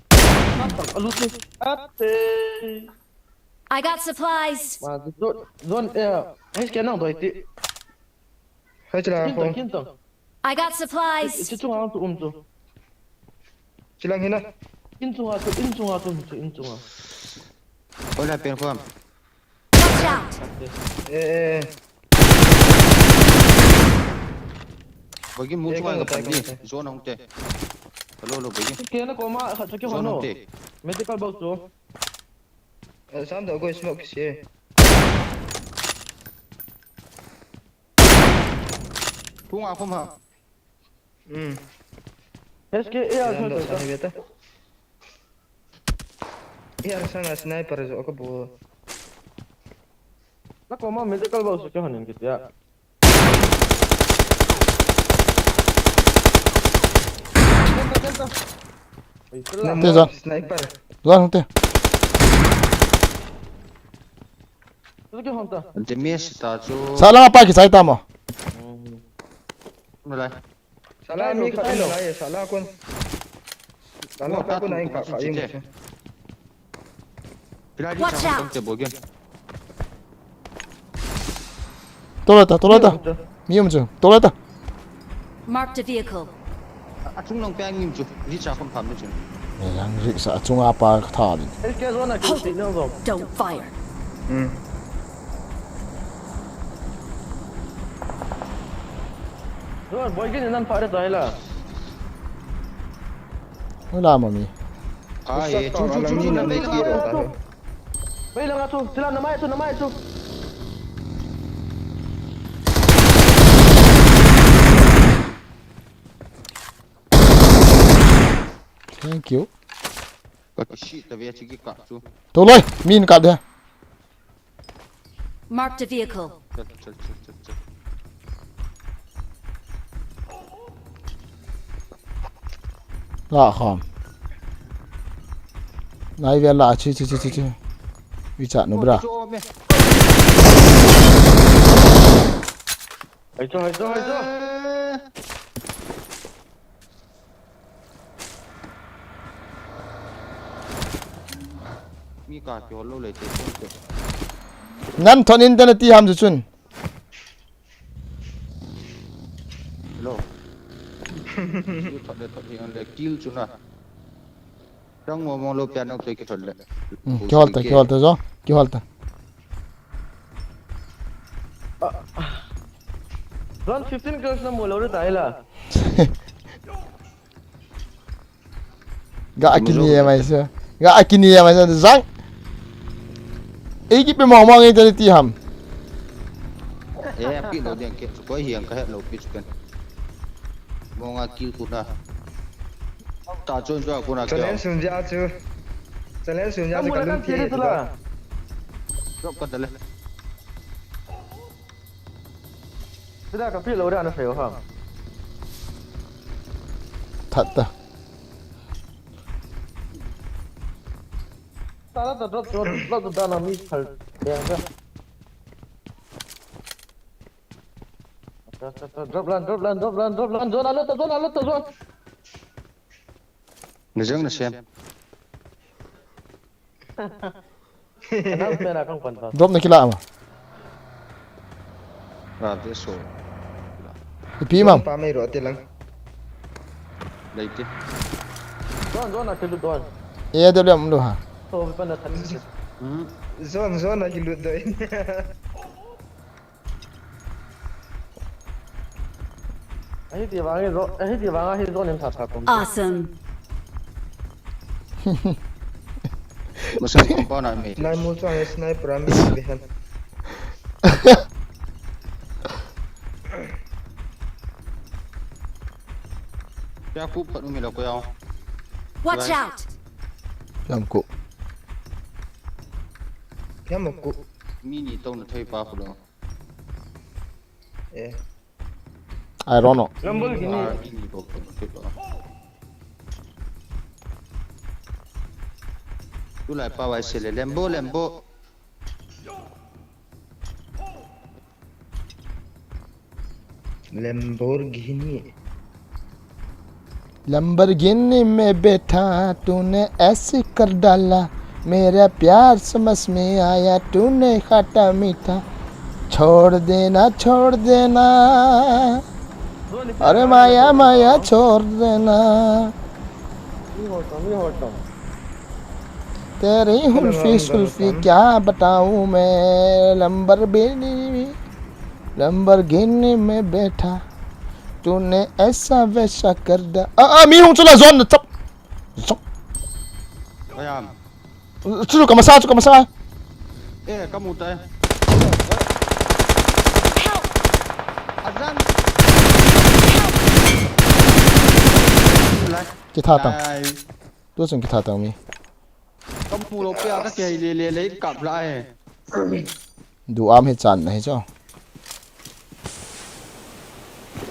Kintang, alut ni. Ate. I got supplies. Ma, zone, zone, eh, hei, kya nang doi ti. Hei, chila. Kintang, kintang. I got supplies. Chi chunga tu um tu. Chilang hina. In chunga tu, in chunga tu, in chunga. Hola, pen khom. Watch out! Eh, eh. Bagi mu chunga ka pan ni. Zone hong te. Hello, hello, bagi. Kena koma, khat sa ki hono. Medical box tu. Eh, sam da go smoke si. Kung ako ma. Hmm. S K A R sa beta. A R sa nga sniper zo ka bo. Na koma medical box ke hanin kitia. Kenta, kenta. Ai, sila. Te zone. Sniper. Zone te. Damage ta chu. Sala pa kisai ta mo. Malai. Sala mi khat lo. Sala kun. Sala pa kun ai ka ka yung. Watch out! Tolata, tolata. Mi um chu. Tolata. Marked a vehicle. Achung nang peng ngim chu. Ri cha kham kham ni chu. Yang ri sa achung apa ka tha ni. Don't fire. Hmm. Boy, gini nan pare taila. Wala mami. Ai, chu chu chu chu na me ki ro ta. Bai langa chu, sila na mai chu, na mai chu. Thank you. Ka kishi ta ve chi ki ka chu. Toloi, min ka de. Marked a vehicle. Chal, chal, chal, chal, chal. La kham. Nai ve la chi chi chi chi chi. Wi cha nu bra. Hai cho, hai cho, hai cho. Mi ka kyo lo le te. Nan thon in tana ti ham chu chun. Hello. Thot le thot hi an le kill chu na. Rang mo mo lo pian ok ki thot le. Ki hol ta, ki hol ta zo. Ki hol ta. Round fifteen kills na mo lo re ta ila. Ga akini ya mai sa. Ga akini ya mai sa zang. Ei ki pe mong mong ei tali ti ham. Eh, pi lo diang ke ko hiang ka het lo pi pen. Mong a kill ku na. Ta chon jo ku na ke. Challenge sun ja chu. Challenge sun ja chu ka lung ti la. Drop ka dale. Sida ka pi lo da na fe ha. That ta. Tara ta drop, drop, drop ta na mi thal deng ka. Drop lan, drop lan, drop lan, drop lan, zone, alo ta zone, alo ta zone. Na jeng na sem. Drop na kila ma. Ra te so. Ipi mam. Pa mai ro te lang. Lei te. Zone, zone na kilu don. E de lem lu ha. So pa na than. Hmm. Zone, zone na kilu do. Ahi ti vang hi zo, ahi ti vang ahi zo nem tha tha kom. Awesome. Masa compound a me. Nai mu chang sniper a me be han. Ya ku pat mi lo ko ya. Watch out. Piam ko. Piam ko. Mi ni to na thei pa ko lo. Eh. I don't know. Lamborghini. Ah, ini kok. Tulai pa wai sele Lambo, Lambo. Lamborghini. Lamborghini में बैठा तूने ऐसे कर डाला, मेरा प्यार समझ में आया तूने खाटा मीठा, छोड़ देना, छोड़ देना, अरे माया माया छोड़ देना। तेरी हुल्फी सुल्फी क्या बताऊं मैं, लंबरगिनी, लंबरगिनी में बैठा तूने ऐसा वैसा कर डाला। A, a, mi hung chula zone na chap. Zone. Ayam. Chu ka masa, chu ka masa. Eh, ka mu tai. Azan. Kitha tang. Ai. Tu chun kitha tang mi. Ka mu lo pe a ka kei le le le kap lai. Du am hi chan na hi cho.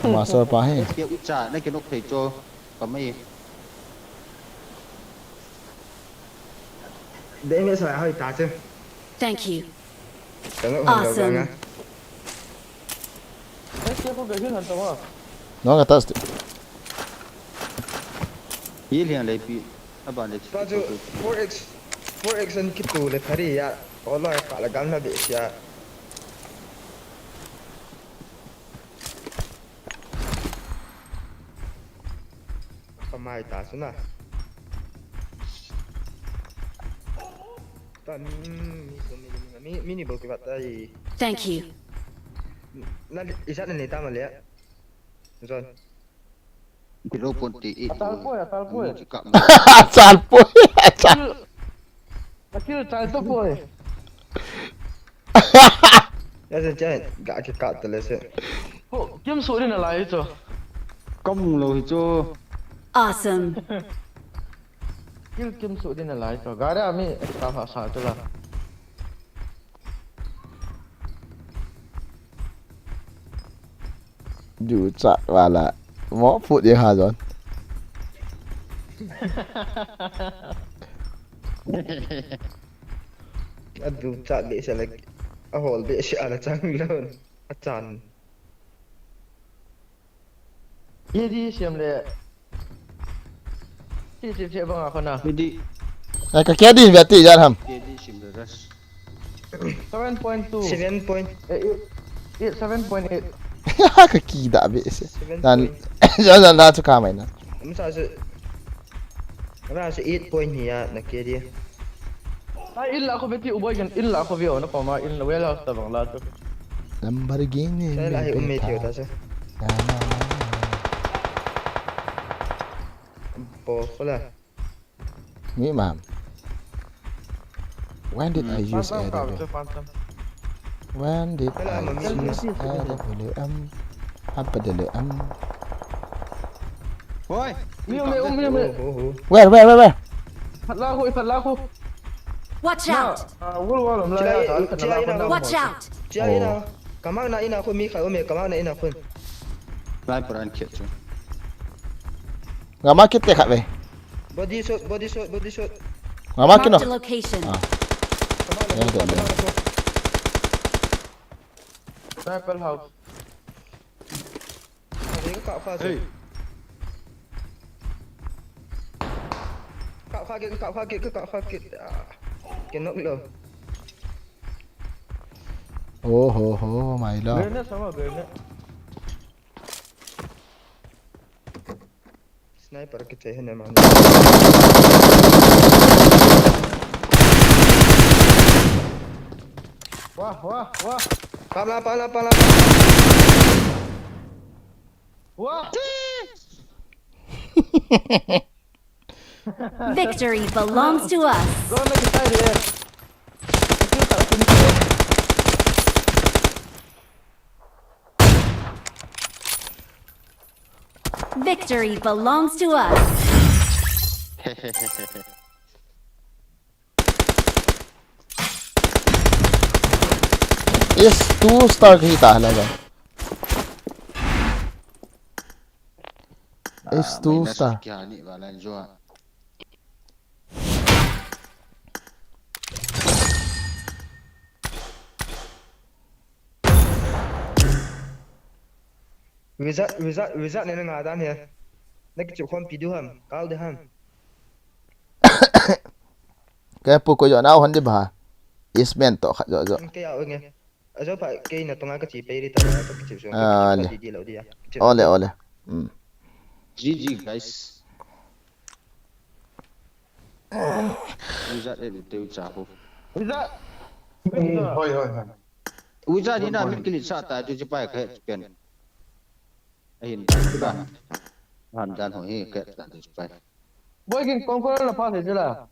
Master pa hi. Ke u cha na ke nok thei cho. Ka mai. Dei me sa hoi ta che. Thank you. Tangap han lo banga. Awesome. Ai, kya ko gahin han tama. No, nga tas tu. Ye lian lei pi. Aban le. Ta chu four X, four X an kitu le thari ya. Oloi pa la gam na be sia. Kamai ta suna. Ta mi, mi, mi, mi, mi, mi ni bol ki bat tai. Thank you. Na, ijat na ni ta ma le. Zon. Zero point eight. Atal poi, atal poi. Ani ki kap. Atal poi, atal. Akil, akil atal to poi. Ya se chen, ga ki kap to le se. Ho, kim su din alai to. Kam lo hi to. Awesome. Kil kim su din alai to. Gara mi extra ha sa to la. Du chat wala. Mo put ye ha zon. A du chat be se le. A hol be se ala chang lon. A chan. Ye di siam le. Ti ti ti banga khona. Midi. Ai, ka kya din ve ti jar ham. Ye di sim le ras. Seven point two. Seven point. Eh, eight, eight, seven point eight. Ka ki da be se. Seven point. Dan, dan, dan, dan, chu ka mai na. Amsa se. Amsa se eight point hi ya na ke di. Ai, in la ko beti u boi kan, in la ko vio na ko ma, in la warehouse ta bang la tu. Lamborghini. Sai la hi um me thio ta se. Na, na, na, na. Bo ko la. Mi mam. When did I use A W M? When did I use A W M? Apa W M? Hoi. Umi, umi, umi, umi. Where, where, where, where? Phat la khu, phat la khu. Watch out! Ah, wall, wall, um la ya. Watch out! Chia ina. Kamak na ina khu mi khai umi, kamak na ina khu. Sniper an kit chu. Ngama kit te khat ve. Body shot, body shot, body shot. Ngama kit no. Marked a location. Ah. Kamak na khu, kamak na khu. Sniper house. Ka kap kha. Hey. Kap kha kit, kap kha kit, kap kha kit. Ah. Ka knock lo. Oh ho ho, my lord. Grenade sama, grenade. Sniper kiche hene man. Wah, wah, wah. Pam la, pam la, pam la. Wah. Victory belongs to us. Zone na kitai de. Victory belongs to us. Is two star kita hala ba. Is two star. Kya ni wala jua. Wizard, wizard, wizard ne na nga dan he. Na kichu khom pi du ham, kal de ham. Kei pu ko jo na hon di ba. Is men to khat jo jo. Kei a nge. Ajo pa kei na tonga ka chi pe ri ta ka chi su. Ah, le. Di di lo di ya. Ole, ole. Mm. G G, guys. Wizard e lu teu cha ho. Wizard. Hoi, hoi, hoi. Wizard ni na mi kilit sa ta tu chi pai ka he pen. Ahin ta ba. Han dan ho hi ka ta tu chi pai. Boi kin Conqueror la pa se la.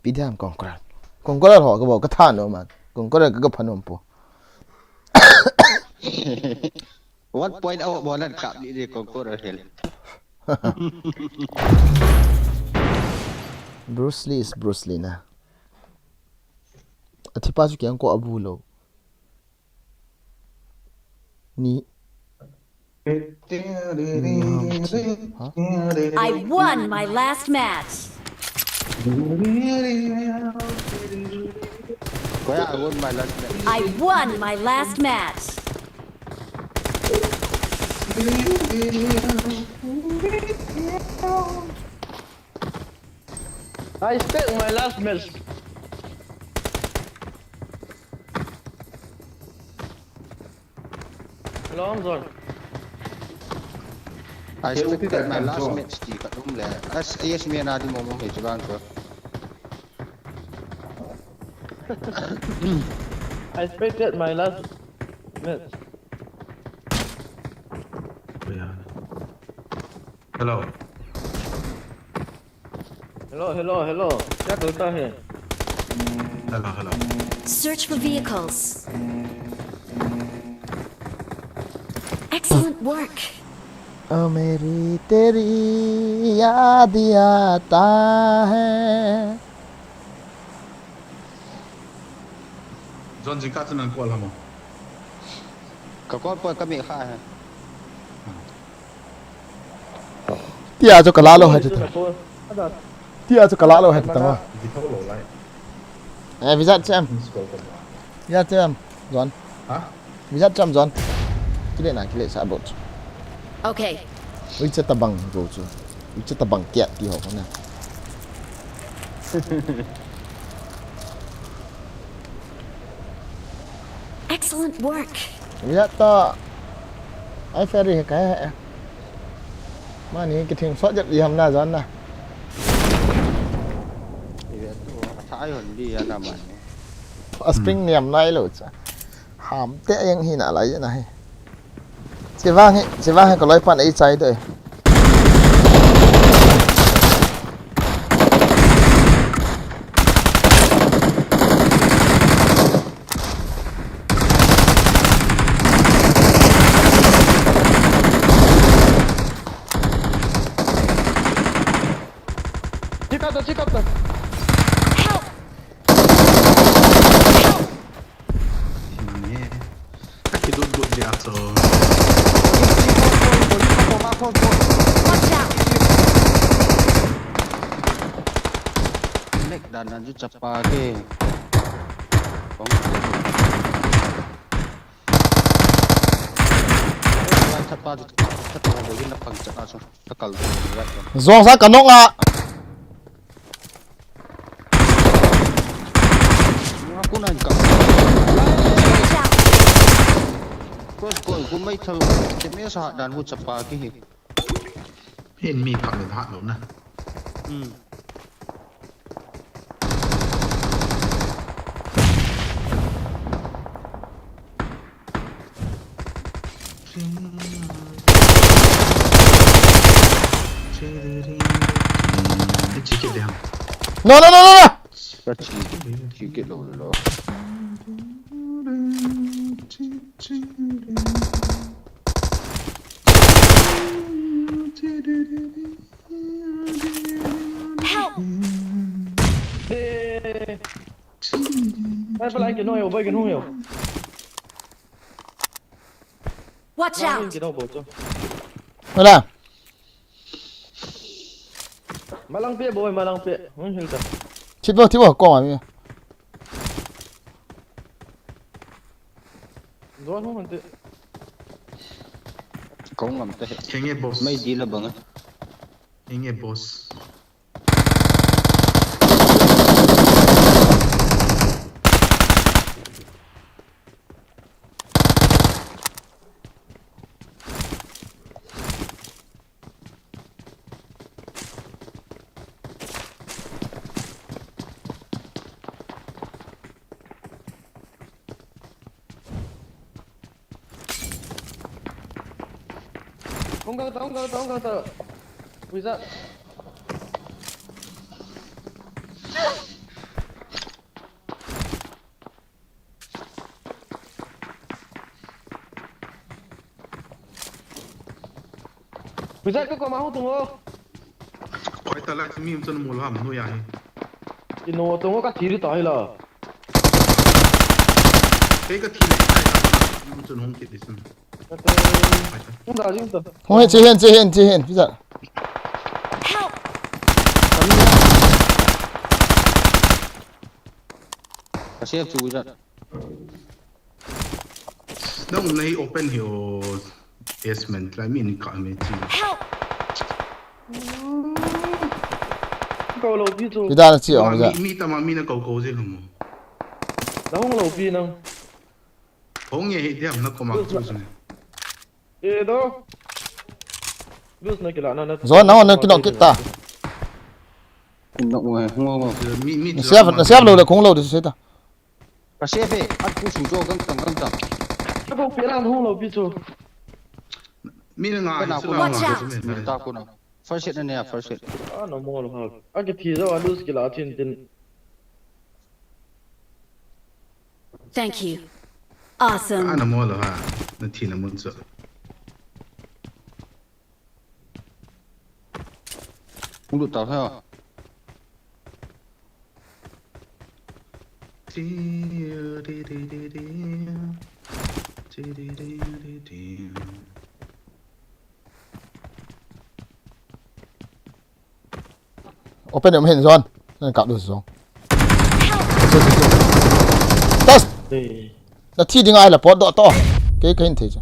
Pi diam Conqueror. Conqueror ho ka bo ka than lo man. Conqueror ka ka phanom po. One point out mo nan kap ni de Conqueror hel. Bruce Lee is Bruce Lee na. Athipa chu kiang ko abu lo. Ni. Ni ham chi. Ha? I won my last match. Koi a won my last match. I won my last match. I stake my last match. Long zone. I stake my last match ti ka dum le. As yes me na di mo mo he chibang ko. I expected my last match. Hello. Hello, hello, hello. क्या करता है? Hello, hello. Search for vehicles. Excellent work. ओ मेरी तेरी याद आता है। John, jingkah chu nang call ham? Ka call poi, ka mi kha he. Tia chu ka la lou hai ti ta. Tia chu ka la lou hai ti ta. Di thou lou lai. Eh, visa chem. Visa chem, John. Ha? Visa chem, John. Kile na, kile sa bot. Okay. Ui, che tabang go chu. Ui, che tabang kiat ti ho na. Excellent work. Visa to. Ai ferry he kai he. Mani kithing sot jep di ham na John na. Ive tu, athah ai hon di ya na mani. A spring niam nai lou cha. Ham te yang hi na lai na he. Chivang he, chivang he ka loi pan ei chai doi. Check out the, check out the. Help! Help! Mane, ka kidot got dia chu. Watch out! Nek dan nan chu chapa ke. Kong. Chapa chu, chapa chu, na pang chapa chu. Takal. Zong sa ka nok a. Nga ku nai ka. Koi, koi, ku mai thal, te me sa dan hu chapa ki hi. Hin mi kap le hat lo na. Hmm. No, no, no, no, no! Ka chi, chi ke lo lo. Help! Eh. Ai, pala ke no yo, boy ke no yo. Watch out! Ke no bo cho. Wala. Malang pe boy, malang pe. Hung hil ta. Chit bo, chit bo, ko ma mi. Zone hung hante. Kong ngam te. Kenge boss. Mai di la bang. Kenge boss. Hung gang ta, hung gang ta, hung gang ta. Wizard. Wizard ko koma hu tung o. Koi ta la mi um chun mol ham no ya hi. Ino tung o ka thi ri ta hi la. Kei ka thi le. Mi um chun hung kit di sun. Hung da jing ta. Hung he, che hen, che hen, che hen, Wizard. Help! Kami. Ka save chu jan. Nang nahi open hi o. Yes man, try mi ni ka me chi. Help! Kau lo pi chu. Pida na chi ong ja. Mi tama mi na kau kau je lo mo. Na hung lo pi nang. Hong ye hi diam na koma tu su ne. E do. Lose na kila na na. Zon na na kino kita. Kin nok mo he, hung mo. Mi mi Na siap na siap lo le khong lo de se ta. Ka save e, at pu su jo gang tang gang tang. Ka ko pe lang hung lo pi chu. Mi na nga Ka na su ku na Watch nga out. su me. Mil ta ku na. First aid na ne ya, first aid. A na mo lo ha. A ki thi zo a lose kila chin tin. Thank you. Ka Awesome. na mo lo ha. Na thi na mun so. Hung lut ta ha. Open em hin zon. Nan kap du zon. Tas. Ei. Na thi ding ai la pot do to. Ke ka hin thei cha.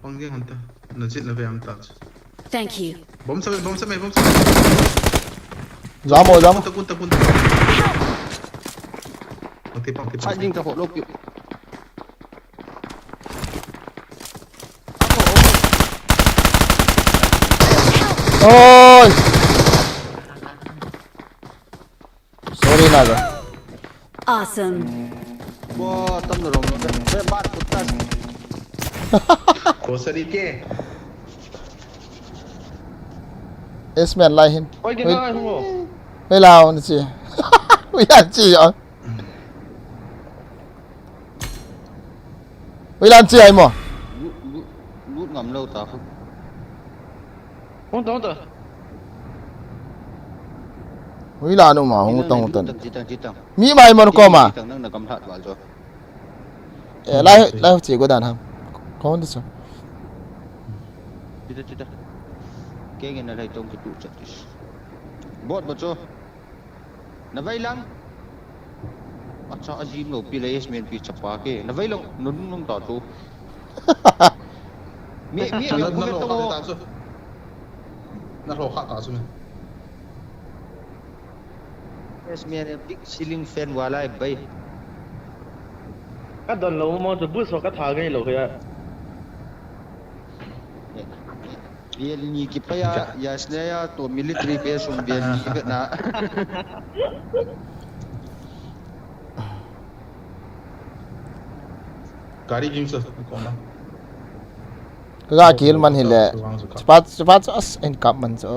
Pang ge hanta. Na jit na ve am ta. Thank you. Bom sa me, bom sa me, bom sa me. Zamo zamo. Kunta kunta kunta. Pang ti pang ti pang. Fighting ta ho lo pi. Oi. Sorry na ga. Awesome. Bo tam na rong. Be bar kutas. Ko sari ke. Yes man lai hin. Oi ke na hung lo. Wei lao ni chi. Wei ya chi ya. Wei lan chi ai mo. Lut lut lut ngam lo ta khu. Hung ta hung ta. Wei la nu ma hung tong tan. Chitang chitang. Mi mai mo ko ma. Chitang nang na kam hlat wal jo. E lai lai chi go dan ham. Ko ni so. Chita chita. Ke ngen na lai tong ki tu chat tis. Bot bo cho. Na vai lang. Acha ajim lo pi le yes men pi chapa ke. Na vai lang nun nun ta tu. Mi mi mi Na mi lo to. Ka ta chu. Na lo kha ta chu me. Yes men big ceiling fan wala bai. Ka don lo mo chu bu so ka tha ngai lo ya. Bial ni ki pa ya ya sne ya to military base um bial ni ki na. Gari ging sa ko na. Ka ga kill man hi le. Chapa chapa as en kap man cho.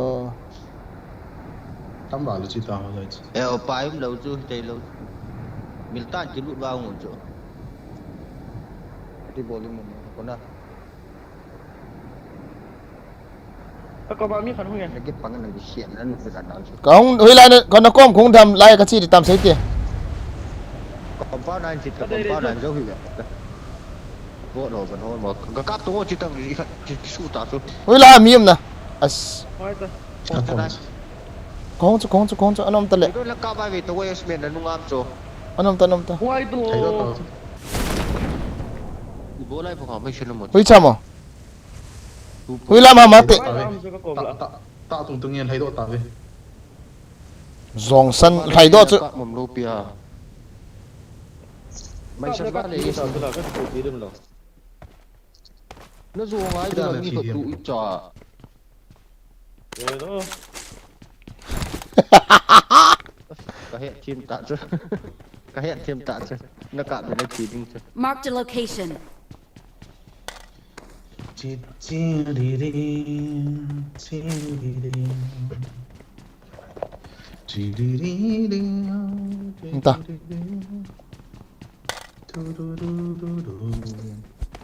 Tam ba lu chi ta ho lai chi. E o pa im lo chu te lo. Mil tan ki lut ba ngun chu. Ti bol mo ko na. Ka ko ba mi khan hung ya. Na ki pang na ki sian na nu ka na chu. Ka hung hui lai na ka na kom khung tham lai ka chi di tam sei ti. Compound nine chit ka compound nine jo hi ga. Bo no ban ho mo. Ka kap to chi tang i khat chi su ta chu. Hui la mi um na. As. Hoi ta. Kong chu kong chu kong chu anom ta le. Ko la ka ba ve to yes men na nu ngam chu. Anom ta anom ta. Hoi tu. Thei do to. I bo lai pho ka mai shin mo. Hui cha mo. Hui la ma ma te. Hoi la am chu ka ko Ta la. ta ta tung tung yen thei do ta ve. Zong san lai do chu. Ka mom lo pia. Mai san ba le yes. Ka ko ti dem lo. Na zo ngai da ni ka tu i cha. Hello. Ka he thim ta chu. Ka he thim ta chu. Na ka be na chi ding chu. Marked a location. Chi chi ri ri chi ri ri. Chi ri ri ri. Nta. Tu ru ru ru ru.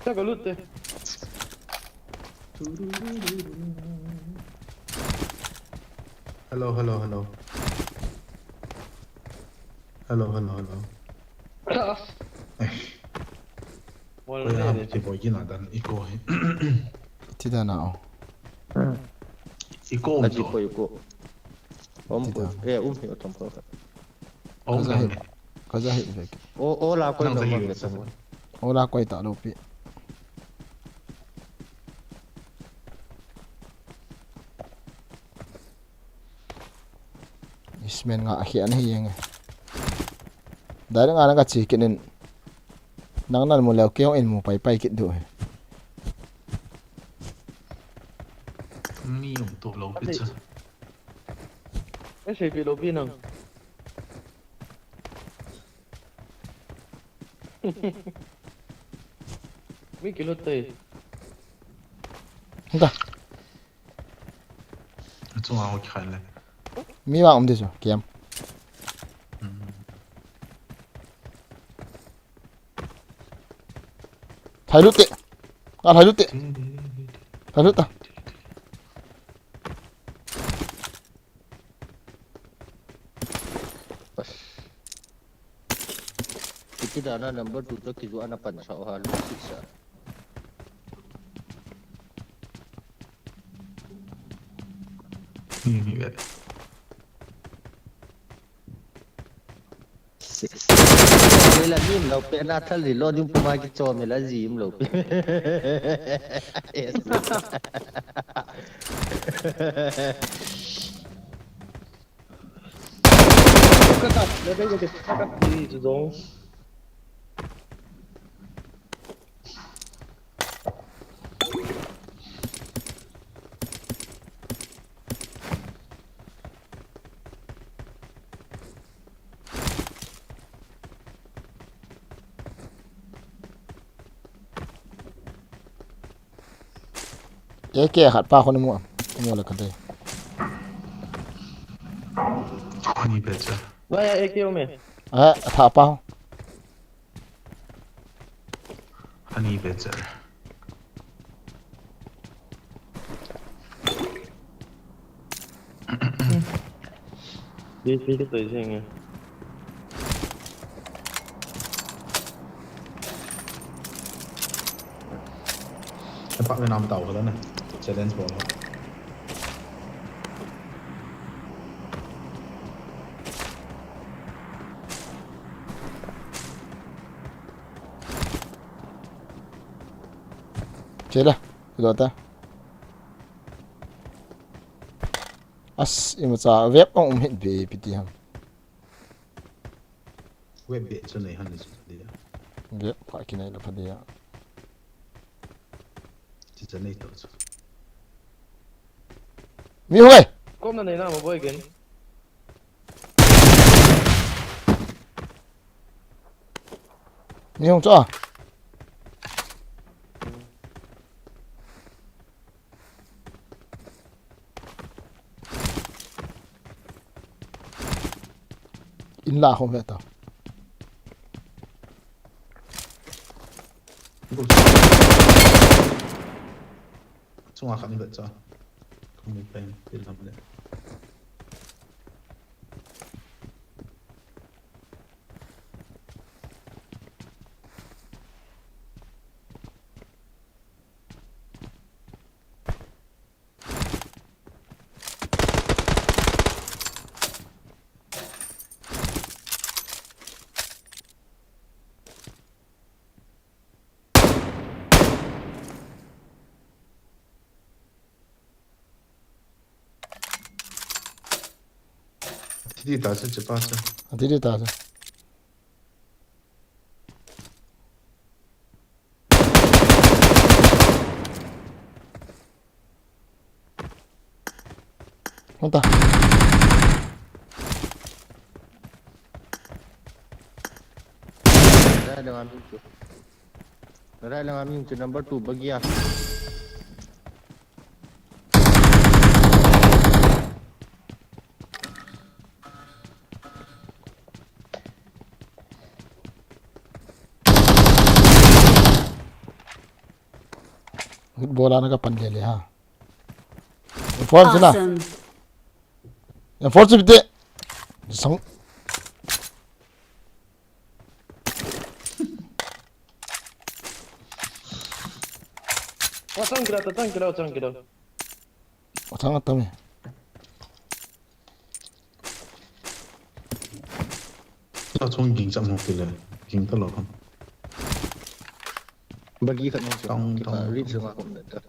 Sa ka lut te. Hello, hello, hello. Hello, hello, hello. Kras. Eh, Wal ko ya ne. ti boy kina dan iko he. Ti da na o. Iko um Aji to. ko ko. Om, eh, um hi atom ko. Om. Kaja hit. Kaja hit vek. O, o la koi no mang ke sa. O la koi ta lo pi. Ismen nga ahi an hi yeng. Dai nga na ka chi kinin. Nang nan mu leo keo in mu pai pai kit du he. Mi um to lo pizza. Ei sei pi lo pi nang. Mi kilut tai. Hunda. Achunga ho khai le. Mi wa um de so, kiam. Thai lut te. Nga thai lut te. Thai lut ta. Kiti dana number two to kizu ana pansa o ha lu sisa. Lela min lo pe na thal ri lo ding puma kichom lela jim lo pe. Kata, le dei ke kata ni zong. Ke ke khat pa khun mu. Mu le khat dei. Ani pe cha. Wa ya A K o me. Eh, tha pa. Ani pe cha. Ye, ye, ye, ye. Apa ni nam tau kala na. Challenge bol. Chela, lo ta. As, imacha web ong um hit be piti ham. Web be chu nei han ni chu dia. Web pa kinai la pha dia. Chi cha nei to chu. Mi hoi. Kom na nei na mo boy gen. Ni hung cho. In la hom ve ta. Chunga khat ni vet cha. Kong ni pen pil lam le. Thidi ta se chepa se. Thidi ta se. Hung ta. Rai le ngam chu. Rai le ngam chu number two bagia. Bola na ka pan le le ha. Form sila. Awesome. Form sila te. Sang. Wa chang kila, ta chang kila, chang kila. Wa chang ta me. Achung ging cham hung kile. Ging ta lo kan. Bagi khat nong chang. Tong, tong. Rit sunga kom ta.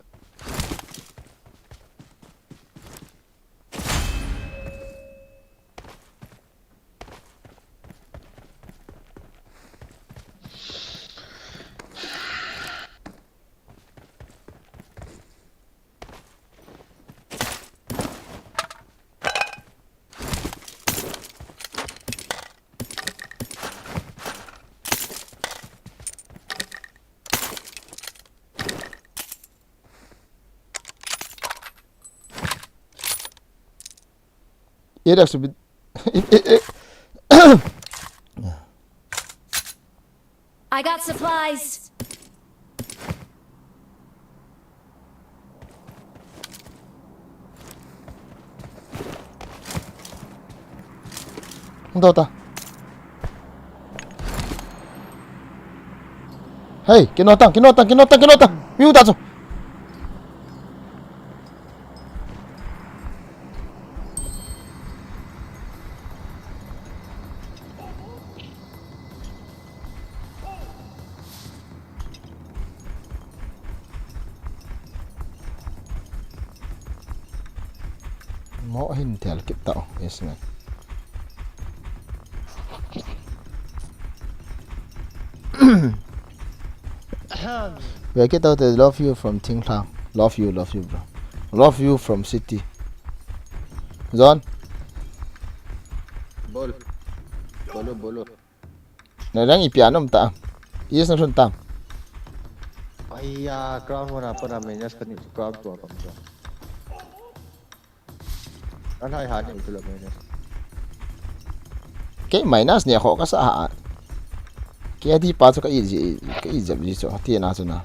It has to be. It, it, it. I got supplies. Hung tau ta. Hei, kino tang, kino tang, kino tang, kino tang. Miu ta chu. Mo hin thel kit tau, yes man. Ahem. We kit tau te, love you from Thingthang. Love you, love you, bro. Love you from city. John. Bol. Bolo, bolo. Na dang ipi a na um ta. Yes, na sun tam. Aiya, crown one apa na minus kani crown two apa macam. Kan hai hai ni itu lah minus. Kei minus ni a kho kasa ha. Kei ati pa chu ka i ji, ka i jep ji chu, ti na chu na.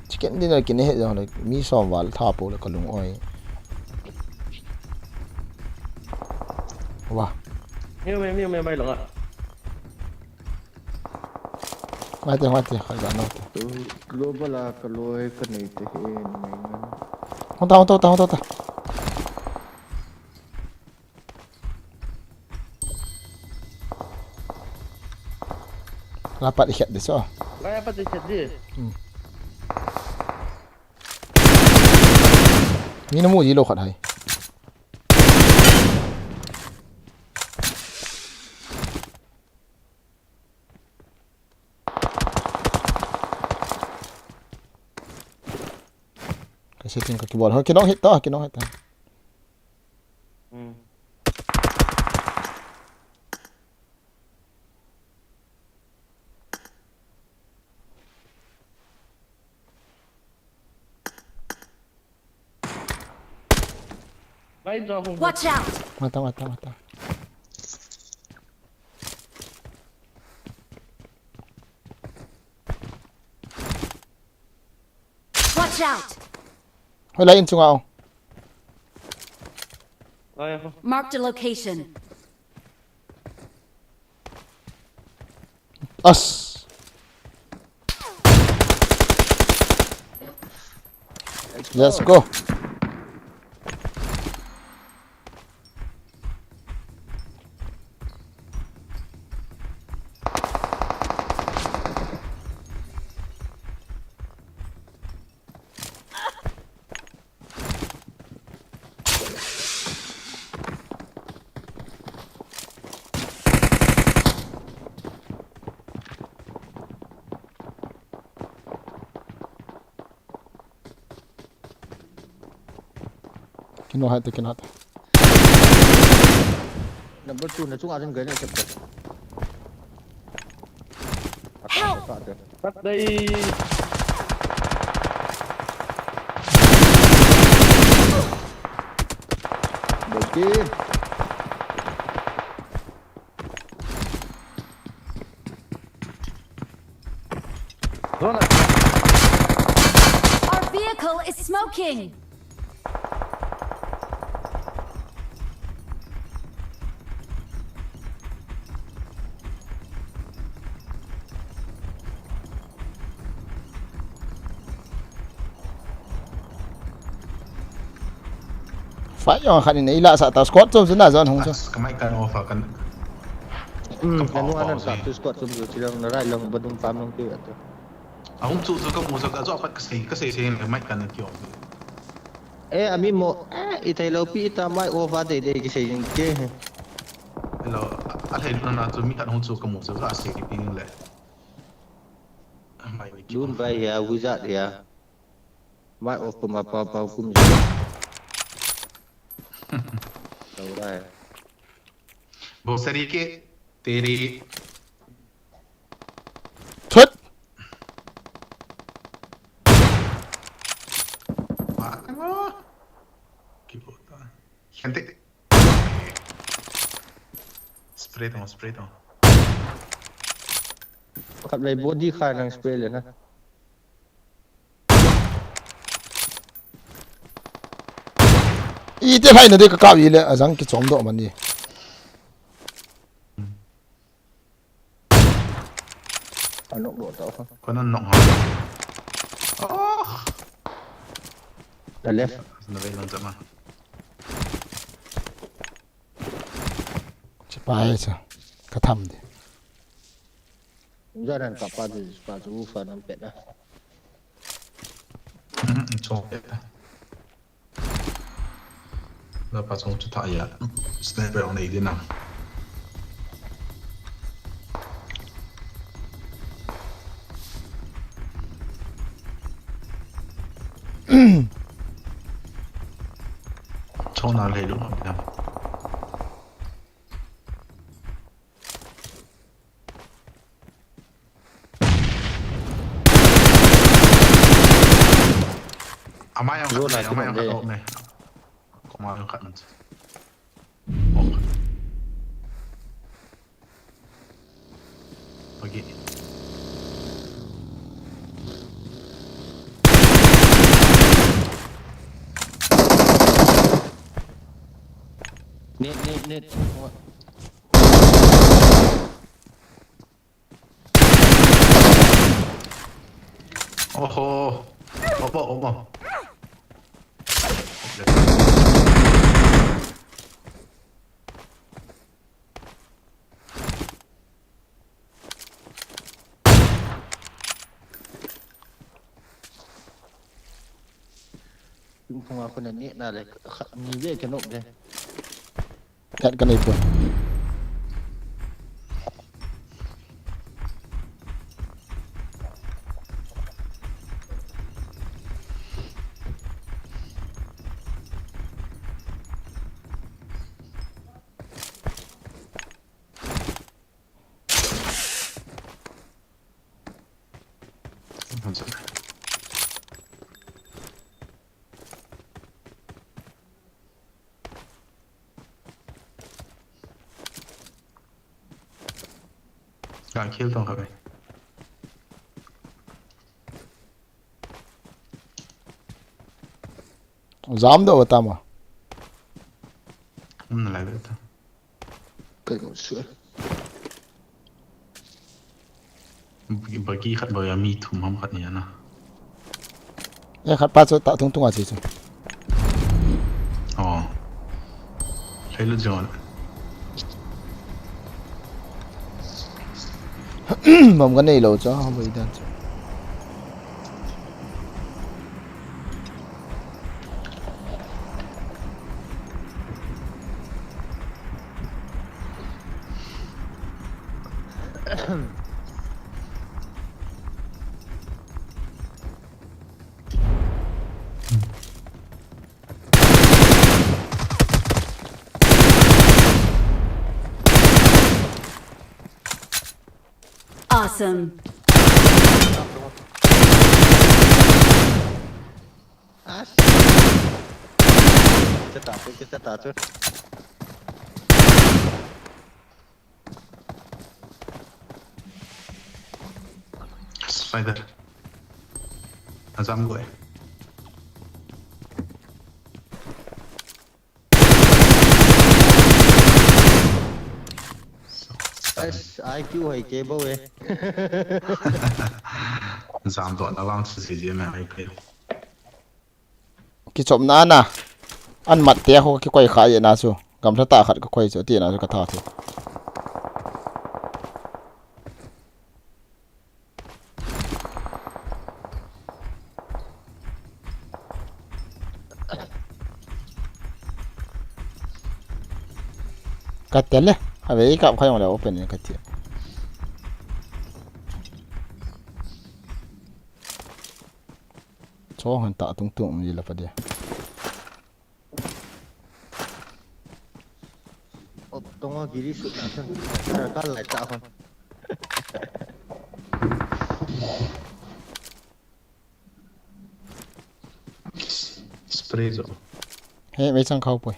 Chicken dinner kine he jong le, mi som val tha po le ka lung oi. Wa. Miu me, miu me, mai langa. Mai te, mai te, khai ga no te. Tu global a ka loi ka nei te he, ni mai ngan. Hon ta, hon ta, hon ta, hon ta. La pat i khet di so. La ya pat i khet di. Hmm. Ni na mu ji lo khat hai. Ka setting ka kibol. Ho, kinong hit to, kinong hit to. Hmm. Watch out! Mata, mata, mata. Watch out! Hoilai in chunga o. Marked a location. As. Let's go. Kino hai te, kino hai te. Number two, na chunga jong grenade chep chep. Help! Tat dai. Bagi. Our vehicle is smoking. Fight jong khat in eila sah ta, squad chom chu na jon hung chu. As, ka mic kan off a kan. Hmm, ka nu anan sa tu squad chom chu chilang na rai long badung pam long tu atu. Ahung chu chu ka mu chu ka jo khat ka sei ka sei sei ka mic kan ki off. Eh, ami mo, eh, i thei lo pi ta mic off a dei dei ki sei jing ke. Hello, a thei lo na chu mi khat hung chu ka mu chu ka sei ki ping le. Lun bai hia, wizard hia. Mai of kuma pau pau kum ji. Tau rai. Bosari ke teri. Thut. Makanga. Kibota. Gente. Spray tong, spray tong. Kap lai body kha nang spray le na. Ite phai na de ka kap ile ajang ki chom do man ni. Anok do ta. Ko nan nok ha. Oh. Ta left. Na ve lang jama. Chipai cha. Ka tham de. Jaran kapa de pa chu fa nan pet na. Cho pet ta. Na pa chong chu tha ya. Sniper on nei din na. Chong na lei lu ma. Ama yang khat, ama yang khat ne. Koma yang khat. Pagi. Net, net, net. Oho. Opa, opa. Tung phunga kona ni na le khat ni ve ke nok de. Khat ka nei poi. Ka kill tong kha ve. Jam do ta ma. Um, na lai ve ta. Kai ko su. Bagi khat ba ya mi thum ham khat ni na. Ya khat pa chu ta thung thung a chi chu. Oh. Lei lu jon. Bom ka nei lo chu, ha boi dan chu. Awesome. Ash. Kita tu, kita tu. Spider. Azam gue. Ash, I Q hai ke bo e. Zam do na lang si si je me I Q. Kichopna na. An mat te ho kikoi kha ye na chu. Gamla ta khat ka koi chu ti na chu ka tha thu. Ka tel le. Ave i kap khai le open ka ti. Cho han ta tung tung ni la pa dia. Tonga giri su na san. Kal lai ta hon. Spray zo. He, mei chang khau poi.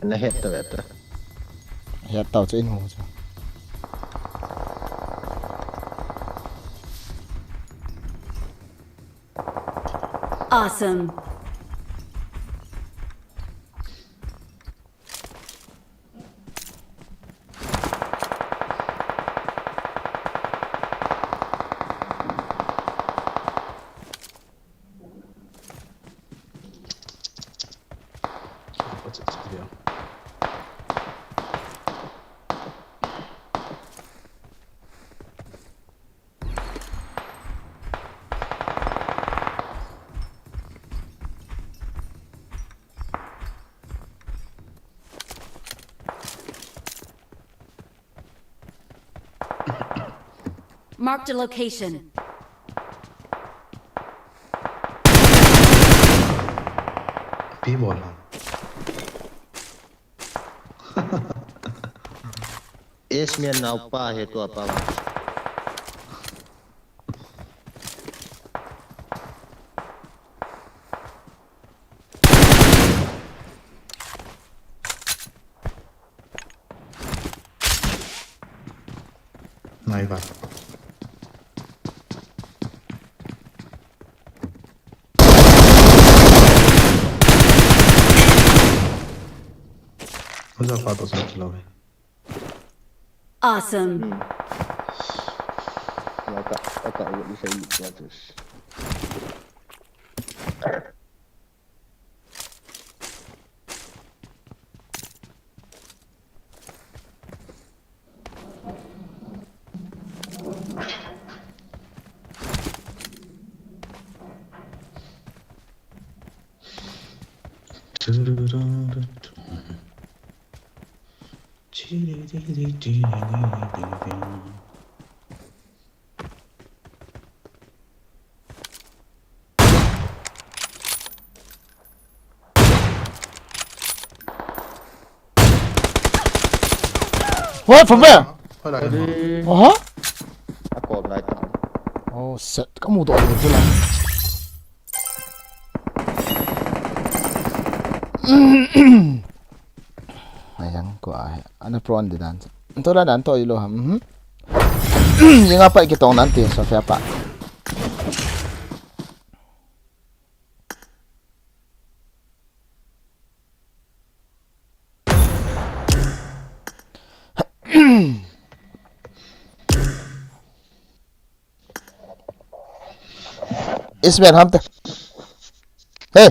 Na het ta ta. Het ta chu in ho chu. Awesome. Marked a location. Pi bol ha. Ace man nau pa he tua pa. Nai ba. Usa pa to sa chalo hai. Awesome. Hmm. Ata, ata, what you say, what is? What, from where? Hola, hola. Aha. Ako, lai ta. Oh, shit. Kamu to, ano to lang. Ayang ko ah. Ano pro andi dan. Anto la dan to ilo ham. Mhm. Yung apa ikitong nanti, Sofia pa. Ismail, ham te. Hey.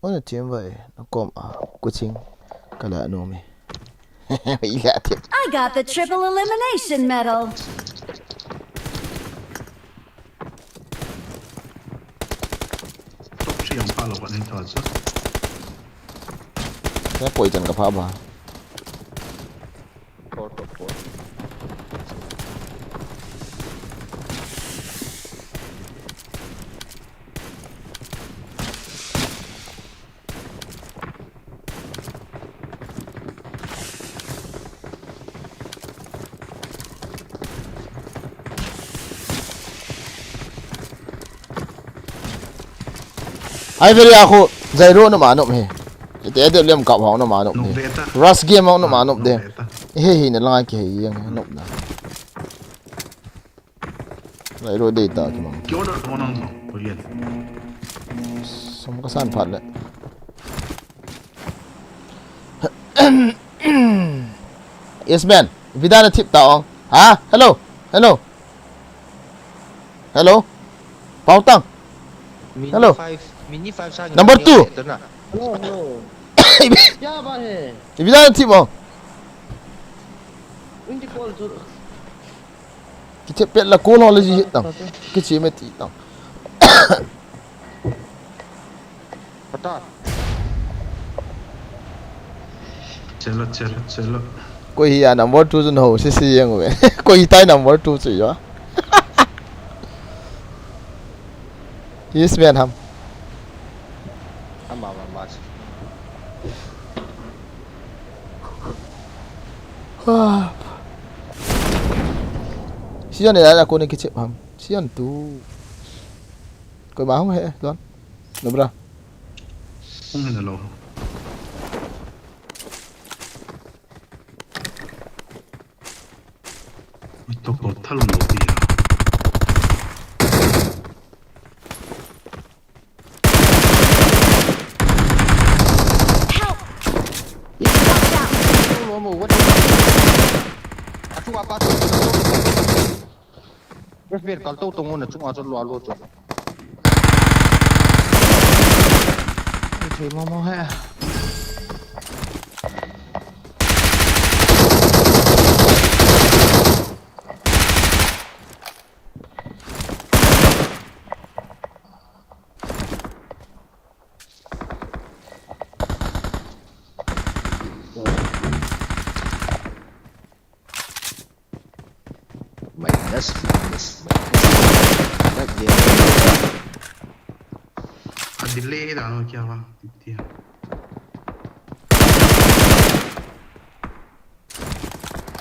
Ona team vai, na kom a, kuching, kala no mi. Ila te. I got the triple elimination medal. Top three ang palo pa nin tawsa. Kaya po itan ka pa ba? Four, top four. Ai, very ako, Zairo no manop he. Ite ade lem kap hong no manop he. Rush game hong no manop de. He he na lang ki he yang nop na. Zairo de ta ki mang. Ki order ko nang mo, ko yen. Som ka san phat le. Yes, man. Vida na thip ta ong. Ha? Hello. Hello. Hello. Pautang. Mini Hello. Five, mini five sa Number ni two. Ito na. Hello, hello. Kya baat hai? Vida na thip ong. Undi call chu. Kiche pet la call ho le ji hit tang. Kiche me ti tang. Pata. Chalo, chalo, chalo. Koi hi a number two chu no, si si yang ve. Koi tai number two chu yo. Yes, man, ham. Ama, ama, ama. Sian ni la ko ni kichep ham. Sian tu. Koi ma hung he, don. No bra. Hung he na lo. Ito ko thal mo dia. Help! Watch out! Achunga pa chu. F B R kal to to ngona chunga chu lua lo chu. Thei mo mo he. Minus, minus, minus. Right there. A delay da no kya wa? Tia.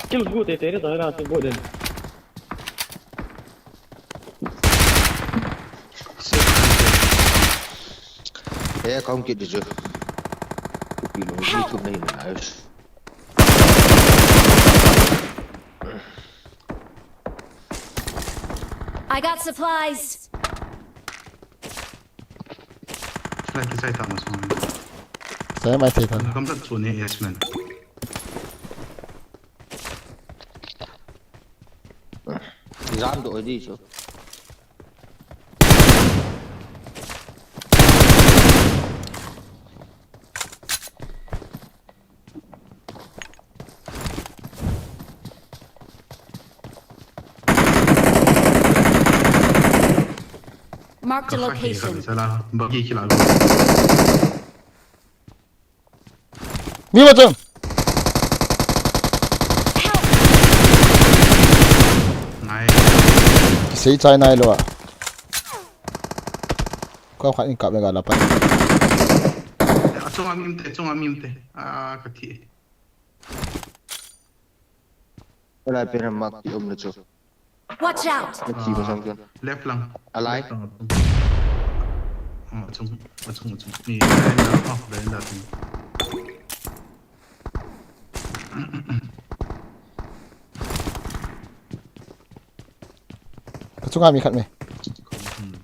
Kill gu te te da na tu bo den. Eh, kaung kit di chu. Kupi lo, YouTube na hin na. I got supplies. Lai kisai ta ma song. Sai mai thei ta. Kam ta chu ni, yes, man. Jam do di chu. Marked a location. Sala, bagi kila. Mi ma chang. Nai. Kisei chai nai lo a. Ko khat in kap le ga la pa. Achunga mi um te, achunga mi um te. Ah, ka thi. Wala pera mak ti um na chu. Watch out! Let's see, masang dyan. Left lang. Alai. Left lang, achung. Oh, achung, achung, achung. Ni, veranda, oh, veranda, achung. Achung kami khat me. Hmm.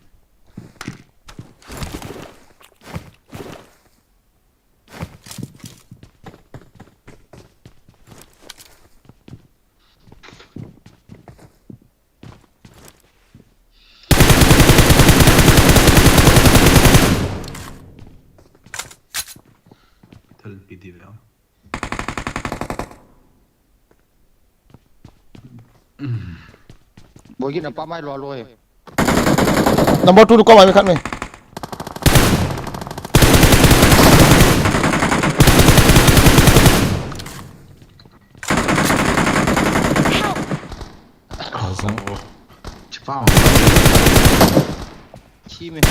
Thal pi di ve. Boigin apa mai lo lo e. Number two ko mai khat me. Help! Chipao. Chi me.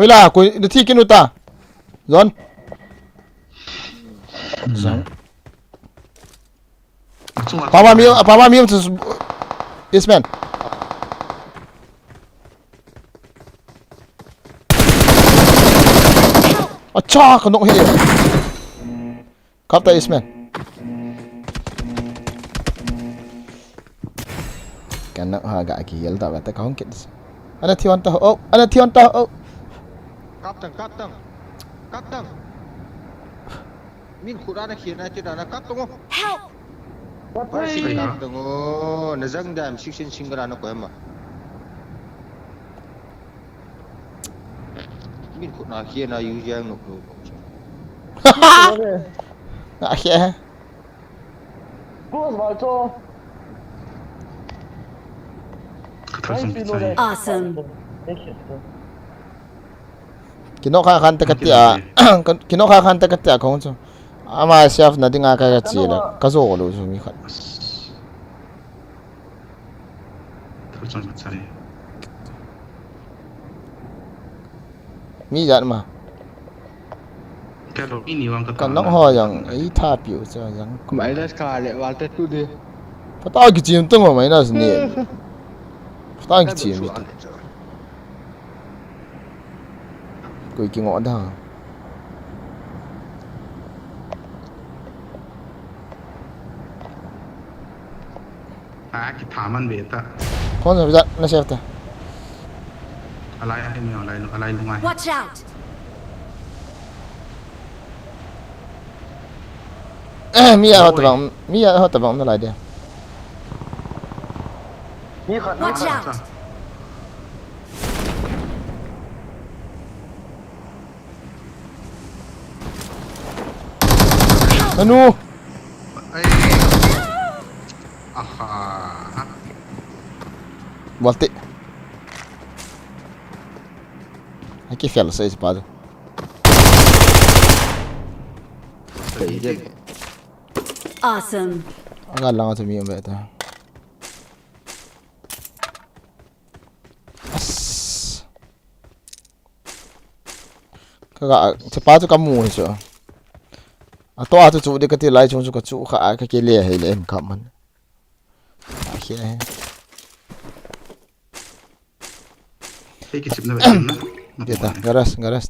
Hoila, koi, de thi kinu ta. Zon. Zon. Pama mi, pama mi, is man. Acha, ka nok he. Kap ta is man. Kana ha ga kihel ta ba ta ka hung kit. Ana thi on ta ho. Ana thi on ta ho. Kap tang, kap tang. Kap tang. Min khut ana khi na ti na kap tang o. Help! Ba si kap tang o. Na jang dam six in single ana ko ma. Min khut na khi na yu jang no ko. Nga khi. Close val cho. Ka thal sung kichai. Awesome. Kino kha khan ta ka tia. Kino kha khan ta ka tia kong chu. Ama self na dinga ka ka chi la. Ka zo lo chu mi khat. Thal sung kichai. Mi jat ma. Ka lo, mi ni vang ka ta. Ka nang ho jang, ei tha piu cha jang. Minus ka le, wal te tu de. Pata ki chim tang ma minus ni. Pata ki chim mi ta. Koi ki ngo da. A, kitha man ve ta. Kon sa bijat na sef ta. Alai, alai, alai, alai lungai. Watch out! Eh, mi a hot bang, mi a hot bang na lai de. Mi khat, mi khat. Watch out! Anu. Ai. Aha. Balti. Aki fel sa isi pa tu. Awesome. Aga lang tu mi um beta. As. Ka ga, chapa chu ka mu hi chu. A to a chu chu de ka ti lai chung chu ka chu kha a ka ke le hei le em kha man. A khe he. Hei ki chip na ve na. Ke ta, garas, garas.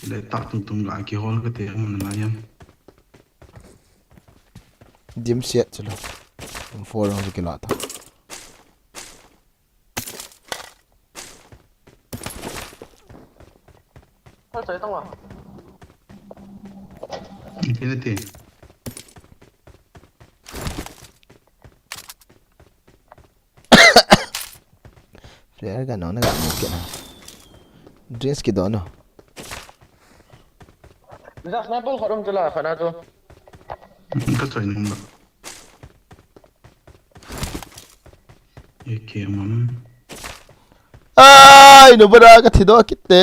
Le tak tung tung ga ki hol ka te mun la yam. Dim siat chu lo. Dim four rong ki la ta. Thal choi tang wa. Infinity. Flare ga no na ga mo ke na. Drinks ki do no. Ni da sniper khat um chu la khat na chu. Ka choi nung ba. Eke man. Ai, no bara ka thi do kit te.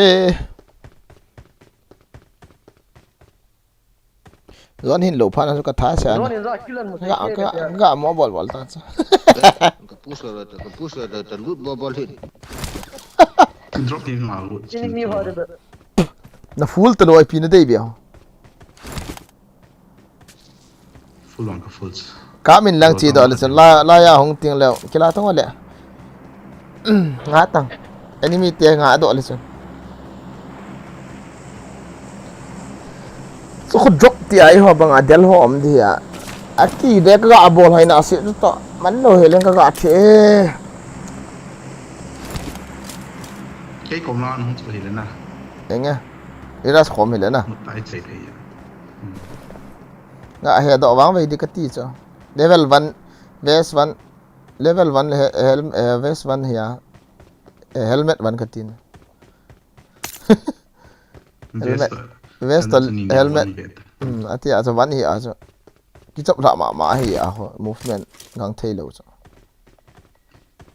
Zon hin lo phan ka tha sa. Zon hin za kilan mo. Ga, ga, ga mo bol bol ta cha. Ka push lo ta, ka push lo ta, ta lut bol bol hin. Drop hin ma lut. Ini mi ho de. Na full ta lo ai pi na dei bia. Full on ka full. Ka min lang chi do le chun la, la ya hung ting le. Kila tong le. Nga tang. Enemy te nga do le chun. Chu khu drop ti ai ho bang a del ho om di a. A ki de ka ga bol hai na se chu to. Man lo he leng ka ga the. Kei kom la hung chu hi le na. Eng e. Iras kom hi le na. Mut tai chei thei. Nga he do vang ve di ka ti chu. Level one, vest one, level one le he-, hel-, eh, vest one hi a, eh, helmet one ka tin. Helmet, vest to helmet. Hmm, ati a chu one hi a chu. Kichop la ma ma hi a ho, movement gang thei lo chu.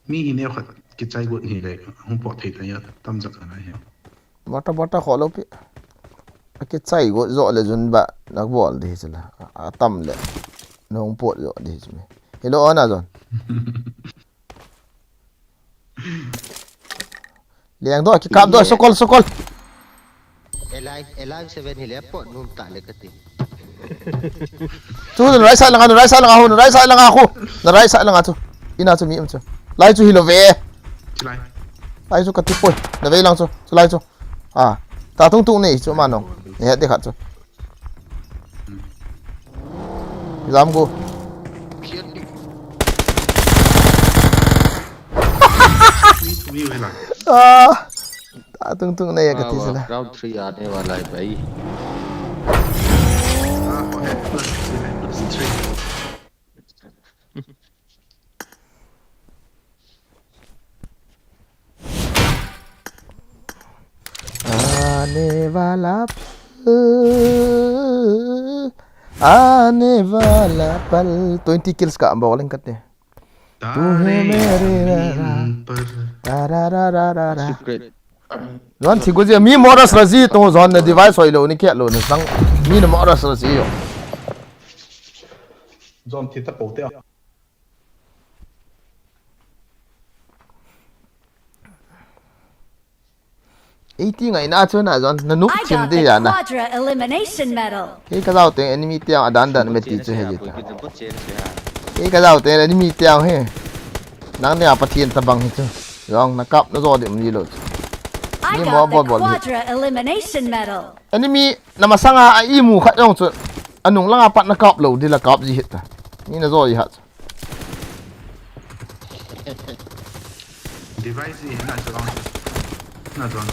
Mi hi neo khat kichai got hi le, hung pot thei ta ya, tam jak na hi. Bata bata kho lo pi. Kichai got zo le jun ba, na bol di chu la. A tam le. Nong pot zo di chu mi. Hello, ana zon. Liang do, ki kap do, sokol, sokol. Alive, alive seven hi le pot num ta le ka ti. Chu, na right side langa, na right side langa, hu, na right side langa, hu. Na right side langa chu. Ina chu mi um chu. Lai chu hi lo ve. Chilai. Lai chu ka ti poi. Na ve lang chu. Chu lai chu. A. Ta tung tung nei chu ma nong. Nei het de khat chu. Jam go. नहीं हुए ना। Ah, ta tung tung na ya ka ti sala. Round three aane wala hai bhai. हाँ, वो है, plus three है, plus three। आने वाला पल, आने वाला पल। Twenty kills ka bowling kate. तारे जमीन पर। Tarararara. Secret. Zon thi guji mi moras razi to zon na device hoi lo ni kya lo ni sang mi na moras razi yo. Zon thi ta pote. Eighty ngai na chu na zon na nuk I chim got de the ya na. Quadra Elimination Medal. Kei ka zau teng enemy tiang adan dan me ti chu he ji ta. Bot chen se ha. Kei ka zau teng enemy tiang he. Nang ne apa thien ta bang hi chu. Zong na kap na zo de mi lo chu. I Ni got mo the bol bol hi. Quadra Elimination Medal. Enemy na masanga a imu khat yong chu. Anung langa pat na kap lo di la kap ji hit ta. Ni na zo ji hat. Device hi na zon. Na zon.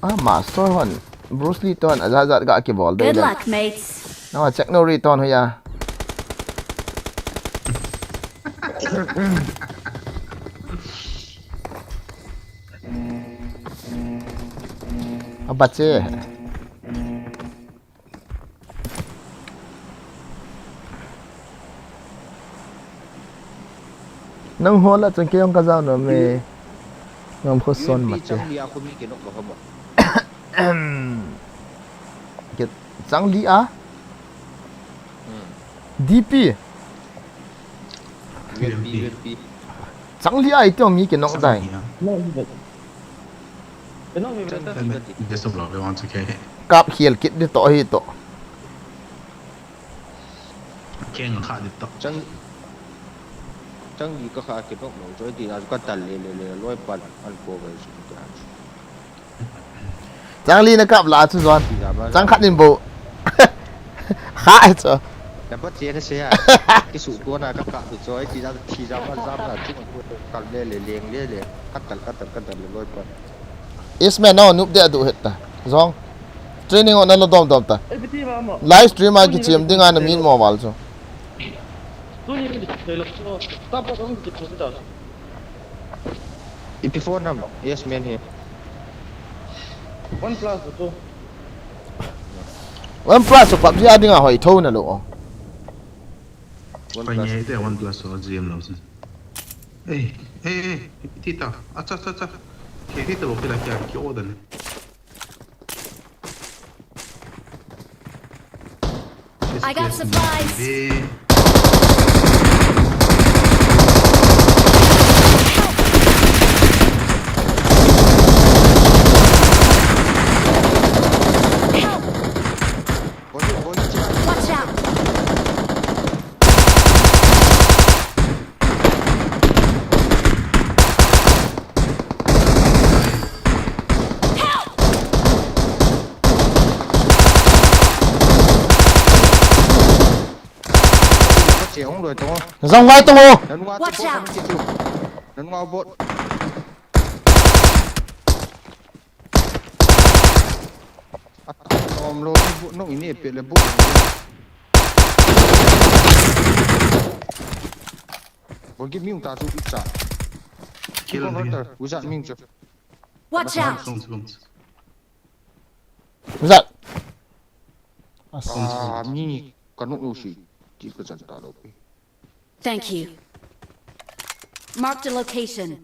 Ah, master hon. Bruce Lee ton aja jat ga ki bol de. Good luck, mates. No, check no return ho ya. Abache. Nang hola chang ke yong ka zau no me. Ngam kho son ma che. Chang lia ko mi ke nok lo ha mo. Ke chang li a. D P. U M P, U M P. Chang li a itong mi ke nok dai. No, he doesn't. You know, we better. Just a block, they want to K. Kap hiel kit di to hi to. Keng kha di to. Chang chang li ka kha ke nok lo. Choi ti a ka tal le le le loi pan an ko ga su ta. Chang li na kap la chu zon. Chang khat in bo. Kha chu. Na pa che na se ya. Ki su ko na ka ka su choi ti da ti da ma za na ti ko kal le le leng le le. Ka tal ka tal ka tal le loi pan. Isman no nup de adu het ta. Zong. Training on na lo dom dom ta. Everything mama. Live stream a ki chem ding a na min mo wal chu. Tuni ni thei lo so. Tapa dong ki thei da. Ipi phone nam? Yes man he. One plus to. One plus of PUBG a ding a hoi tho na lo. One Pai plus. Ni te one plus o G M lo sin. Ei, ei, ei, tita. Acha, acha, acha. Ke tita lo kila kya ki order ni. I got supplies. Be. Help! Boli boli cha. Watch out! Help! Che ong loi to. Zong vai to ho. Nanua Watch out. Nanua bot. Atom lo bu no ini pe le bu. Bol ki miung ta chu cha. Kill Kill him. Hunter, wizard miung chu. Watch out! Song, song. Zat. Ah, mi ka nok lo si. Ti ka chan ta lo pe. Thank you. Marked a location.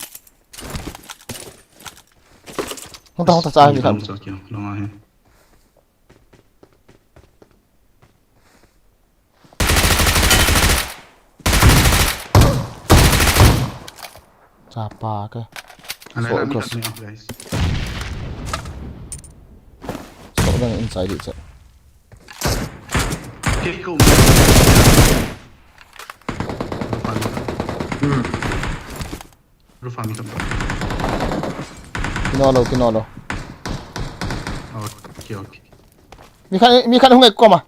Hong ta hong ta cha mi khat. Long sa kya, long ahe. Chapa ke. Ala So la mi close. khat ni, guys. So dang inside it. Ke ko. Hmm. Roof a mi khat. Kino lo, kino lo. Okay, okay. Mi khat, mi khat hung ek ko ma.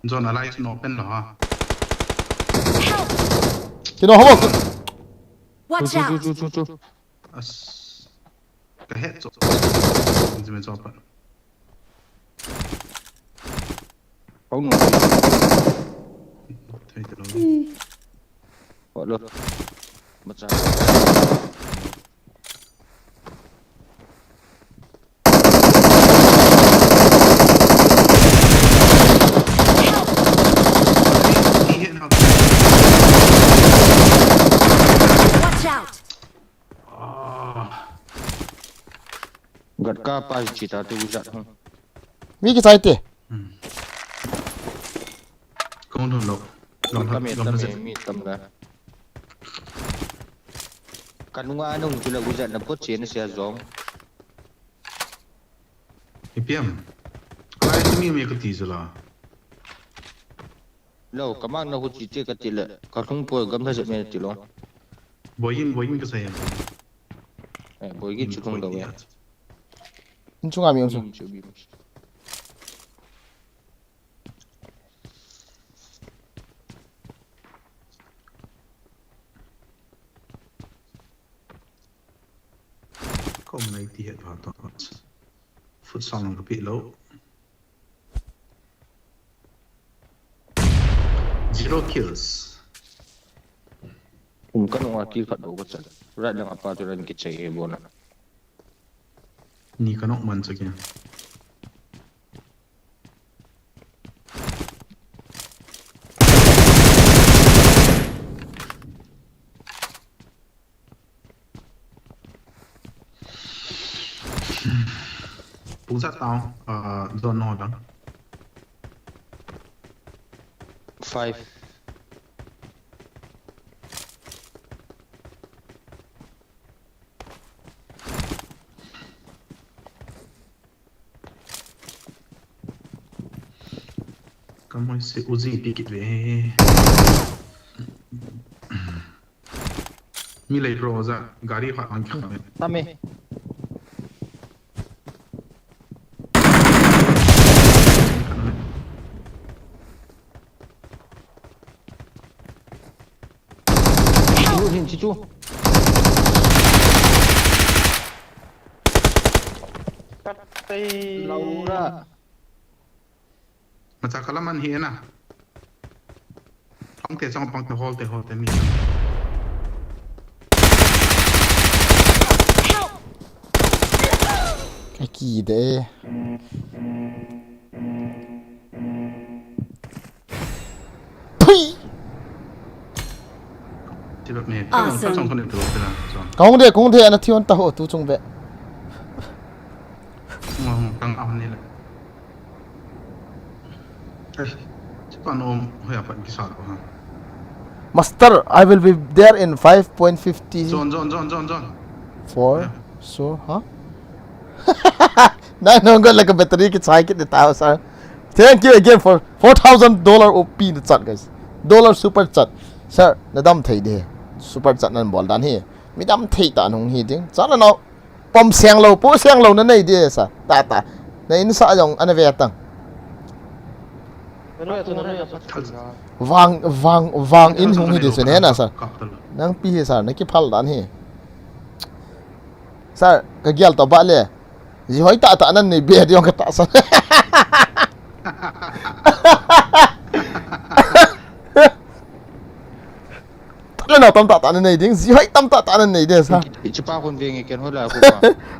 Zone a lai chu no pen lo ha. Kino hamo. Watch Chu, chu, out! chu, chu, chu. As. Ka het chu. Injime chu pa. Pau no. Thei te lo. Ho lo. Macha. He hit now. Watch out! Ah. Gat ka pa chi ta tu jat. Mi kichai te. Kong thon lo. Gam Ka thon, me gam ta thon me se. Mi tam da. Ka nunga nung chu la u jat na pot che na sia jong. Ipi ham. Kalai chu mi me kati chu la. Lo, ka mang na hu chi che kati le. Ka lhung poi gam na jat me ti lo. Boyin, boyin kasei ham. Eh, boi gi chu lhung lo ya. In chunga mi um chu. Chu bi. Kom nai ti het va to. Food song ka pi lo. Zero kills. Um ka nunga kill khat do ka chan. Right lang apa tu ran kichai he bona. Ni ka nok man chu kya. Pung sat tao, uh, zone no dang. Five. Kamoi se Uzi pi kit ve. Mi lei pro za gari khat ang khat me. Tame. Chu hin chi chu. Laura. Macha kala man hi na. Pang te chang pang te hol te hol te mi. Ka ki de. Pui. Ti bak ni. Awesome. Ka chang kon ni tu te na. So. Kong de, kong de, ana thion ta ho tu chung be. Ngong kang am ni le. Eh, chupa no hoya pat kisa ko ha. Master, I will be there in five point fifty. Zone, zone, zone, zone, zone. Four. Yeah. So, huh? Na no go like a battery ki chai kit de tao, sir. Thank you again for four thousand dollar O P in the chat, guys. Dollar super chat. Sir, na dam thei de. Super chat nan bol dan hi. Mi dam thei ta nung hi ding. Chat na no. Pom siang lo, po siang lo na nei de sa. Ta ta. Na in sa jong ana ve tang. Vang, vang, vang in hung hi de se ne na sa. Nang pi hi sa, na ki phal dan hi. Sa, ka gial to ba le. Ji hoi ta ta nan nei be de jong ka ta sa. Tale na tam ta ta nei ding, ji hoi tam ta ta nei ding sa. Ichi pa kon veng ken hola ko.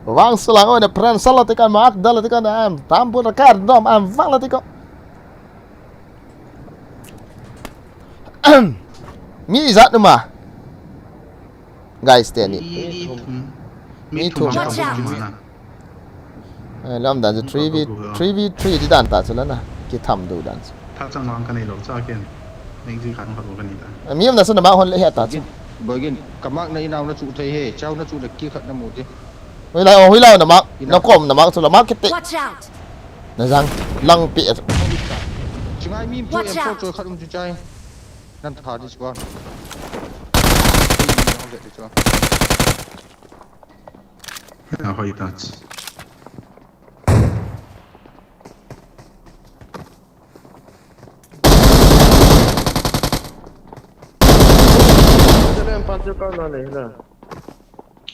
Vang sulang o na pran sala te kan mak dala te kan am tam bu na kar dom am vang la te ko. Mi jat nu ma. Guys te ni. Mi thum. Mi thum. Watch out. Eh, lam dan chu three v three v three di dan ta chu la na. Ki tham du dan chu. Tha chang lang ka nei lo cha ken. Nei ji khan khat ka ni ta. Eh, mi um na sa na ma hon le he ta chu. Boigin, ka mak na inau na chu thei he, chau na chu le ki khat na mu ti. Hui lai, hui lai na mak, na kom na mak chu la mak kit te. Watch out. Na jang lang pi. Chingai mi pu em so khat um chu chai. Nan tha di swa. Ya hoi ta. Pan chu ka na le na.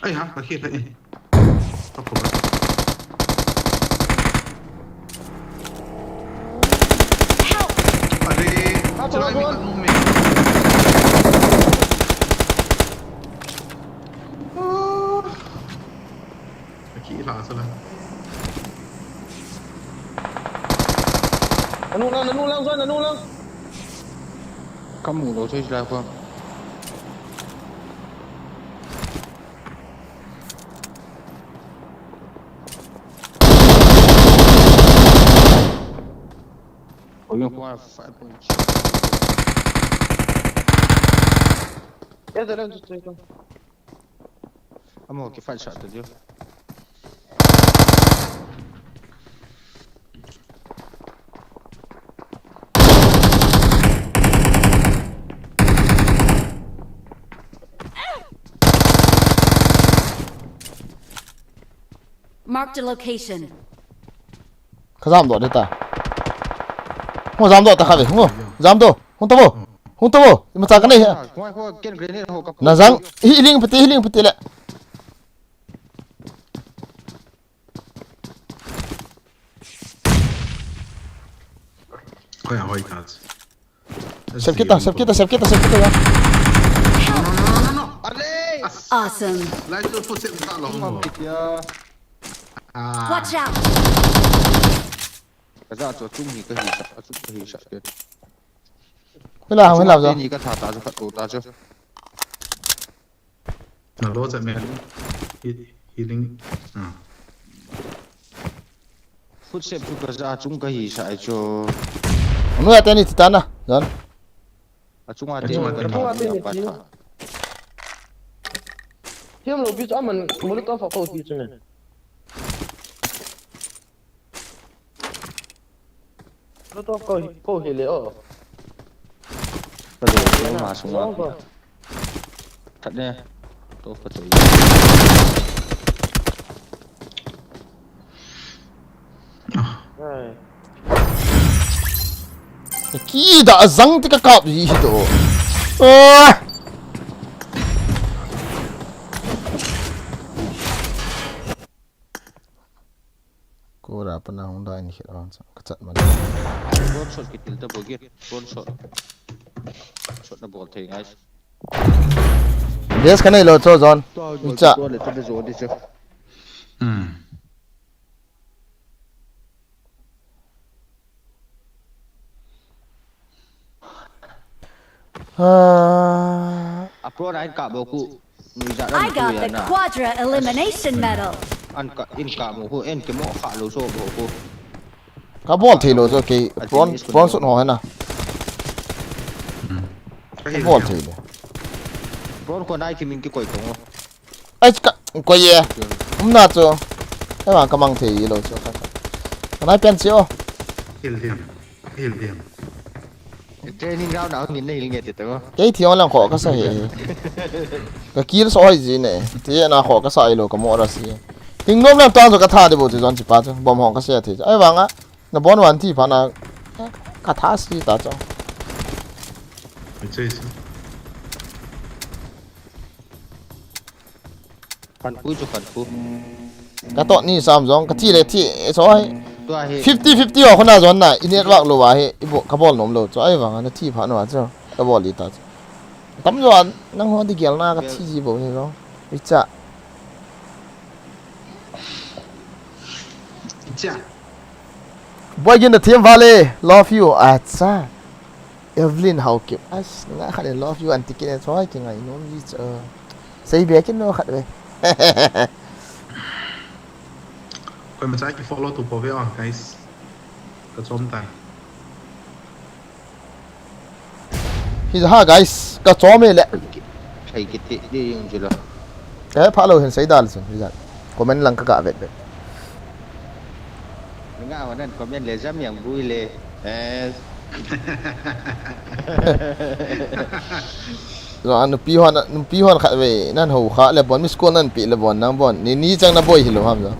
Ai ha, ka khi thei. Ka ko. Help! Are, ah, chalai mi ka nung me. Ah. Ka khi la sa la. Anu lang, anu lang, John, anu lang. Ka mu lou chu lai ko. Oi, ko five point. Yes, sir, I'm just checking. Amo ki fight shot to do. Marked a location. Ka jam doh ding ta. Hung jam doh ta kha ve. Hung jam doh. Hung ta vo. Hung ta vo. Ima cha ka nei he. Ah, koi ko ken grenade ho ka. Na jang. Hi ling pete, hi ling pete le. Koi a hoi ta. Sep kit ta, sep kit ta, sep kit ta, sep kit ta ya. No, no, no, no, no. Are! Awesome. Lai chu footstep ta lo. Mam kit ya. Ah. Watch out! Ka ja chu chung hi ka hi sa, a chung ka hi sa ke. Hila, hila ja. Ni ka tha ta chu khat ko ta chu. Na lo cha me. He-, healing. Ah. Footstep chu ka ja chung ka hi sa ai chu. Anu ya teni ti ta na, John. A chunga te, a chunga te ni ti. Thiam lo pi chu aman Molotov a ko ti chu ne. Molotov ko, ko hi le o. Ka le chu ma sunga. Khat ne. To ka choi. Ai. Ki da jang ti ka kap ji hi to. Ah! Kora pana hung da in hit on ka chat man. Drone shot kitil ta bogi. Drone shot. Shot na bol thei ngai. Yes, ka nei lo cho John. Ni cha. Drone le ta zo di cho. Hmm. Ah. A pro nine ka bo ku. Nui ja I got the quadra elimination medal. An ka, in ka mo ku, en ke mo kha lo so bo ku. Ka bol thei lo so ke, a pro, tin is pro sut ho hena. Hmm. Ka bol thei le. Pro ko nai ki min ki koi ko. Ai ka, ko ye. Um na chu. Ai wa ka mang thei lo chu ka. Ka nai pen chi o. Hil diam. Hil diam. Training ground a ngin nei nge te to. Kei thi ong lang kho ka sa he. Ka kill so hoi ji ne. Ti na kho ka sa i lo ka mo ra si. Hing nom lam tang chu ka tha de bo chu John chi pa chu. Bom hong ka se thi. Ai wa nga. Na bon wan ti pha na. Ka tha si ta chu. Ka tha si. Khan pui chu khan pu. Ka to ni sam jong, ka thi le thi, e so ai. Tua hi. Fifty fifty wa khona jon na, i network lo wa hi, i bo, ka bol nom lo chu, ai vang, na thi pha no wa chu, ka bol li ta chu. Tam jo an, nang ho di gel na ka thi ji bo ni lo. I cha. I cha. Boy gin da thiam vale, love you, acha. Evelyn Haokip. As, nga khat le love you anti kin e choi ki ngai nom ji cha. Sei be kin no khat ve. Koi ma cha ki follow tu po ve o, guys. Ka chom tai. Hi ha, guys, ka chom e le. Thei kiti di yung jilo. Ka he pha lo hin sei dal sin, hi jat. Comment lang ka ga vet vet. Nga wa nan comment le jam yang bui le. Eh. Zo, a nupi hon, nupi hon khat ve, nan ho kha le bon, miss call nan pi le bon, nang bon. Ni, ni chang na boi hi lo ham zo.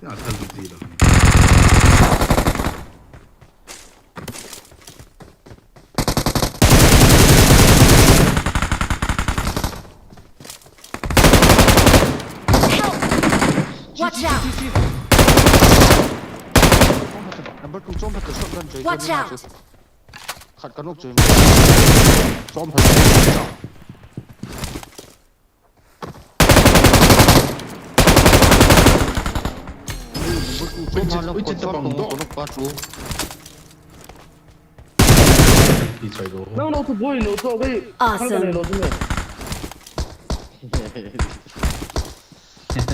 Ya, thal di lo. Watch out! Number two, chom phat, shotgun choi. Watch out! Khat ka nok choi. Chom phat. Number two, chom phat. Ui, ui, chom phat. Ka nok pa chu. Nang lo tu boy lo tu, wei. Awesome. Kal ka lo tu ne.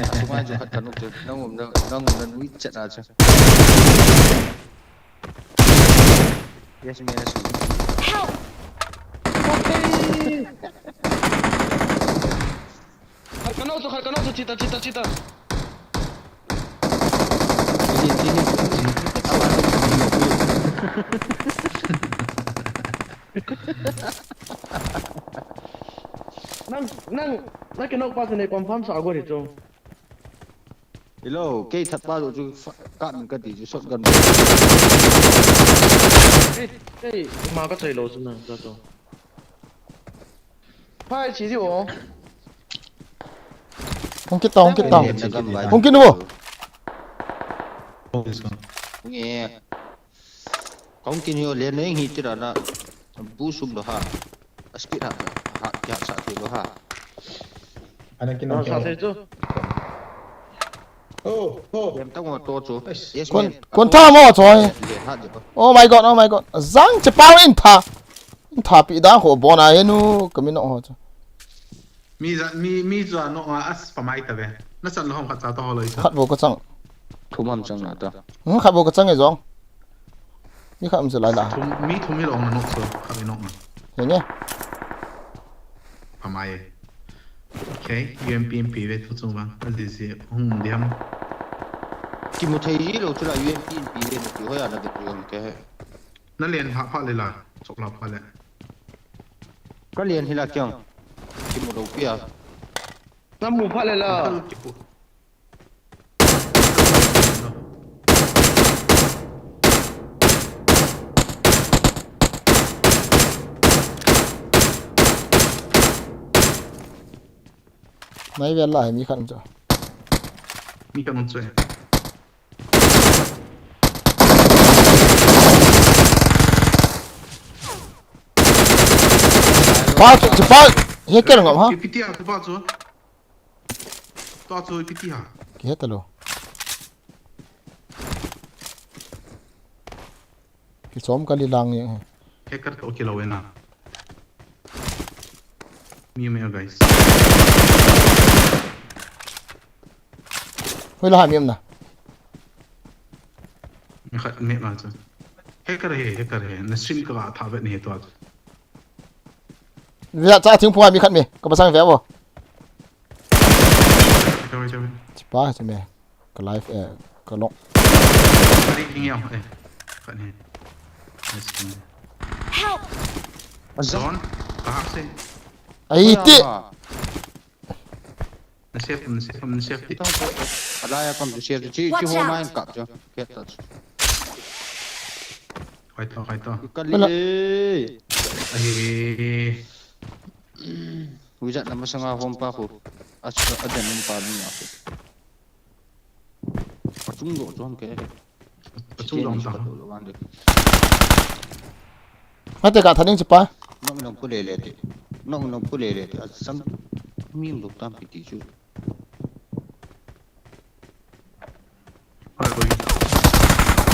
Atunga jo khat ka nok tu. Nang um na, nang um na nui chat a chu. Yes, me, yes. Help! Khat ka nok tu, khat ka nok tu, chita, chita, chita. Nang, nang, nang kinok pa chu nei confirm sa go ri chu. Hello, kei that pa chu kap min kati chu shotgun. Ei, ei, ma ka choi lo chu na, ka to. Phai chi ji o. Hung kit ta, hung kit ta. Hung kit nu. Nge. Kong kin yo le neng hi tira na. Bu sum lo ha. Speed ha. Ha, ya sa thei lo ha. Ana kin. Sa thei chu. Oh, oh. Yam tang wa to chu. Yes, kon, man. Kon tha mo choi. Oh my God, oh my God. Zang che pau in tha. In tha pi dang ho bona he nu, ka mi no ho chu. Mi za, mi, mi za no a as pa mai ta ve. Na san lo hom khat cha to ho lo isa. Khat bo ka chang. Thum ham chang na ta. Hmm, khat bo ka chang e jong. Mi khat um se lai la. Thum, mi thum mi lo na no so, khat mi no na. He nge. Pa mai. Okay, U M P M P ve thu chung vang. A zi zi hung diam. Ki mu thei ji lo chu la U M P M P ve na ki hoya na de tu yong ke he. Na lian pha pha le la, chok la pha le. Ka lian hi la kiang. Ki mu lo pia. Na mu pha le la. Ki pu. Nai vel la, mi khat um chu. Mi khat um chu. Pa chu, chu pa, he ke ngam ha? Pi-, piti a, chu pa chu. Tua chu piti ha. Ki he ta lo. Ki chom ka li lang ye. Hacker to ki lo na. Mi me guys. Hoi la ha mi am na. Mi khat me ma chu. Hacker he, hacker he. Na stream ka tha ve ni he to. Via cha thing pua mi khat me. Ka pasang ve bo. Choi, choi. Chi pa chi me. Ka live, eh, ka long. Ka ring ring yao, eh. Ka ni. Nice one. Help! Zone. Ka hak se. Ai ti. Na save, na save, na save ti. Alaya kam tu share chi, chi ho main kap jo. Ke ta. Kai to, kai to. Ka li. Ai. Wizard na masanga hom pa ko. Acha, aden pa ni ako. Achung lo chon ke. Achung lo ta. Mate ka thaning chi pa. Nong nong pu le le te. Nong nong pu le le te. Asang mi lo tam pi ti chu.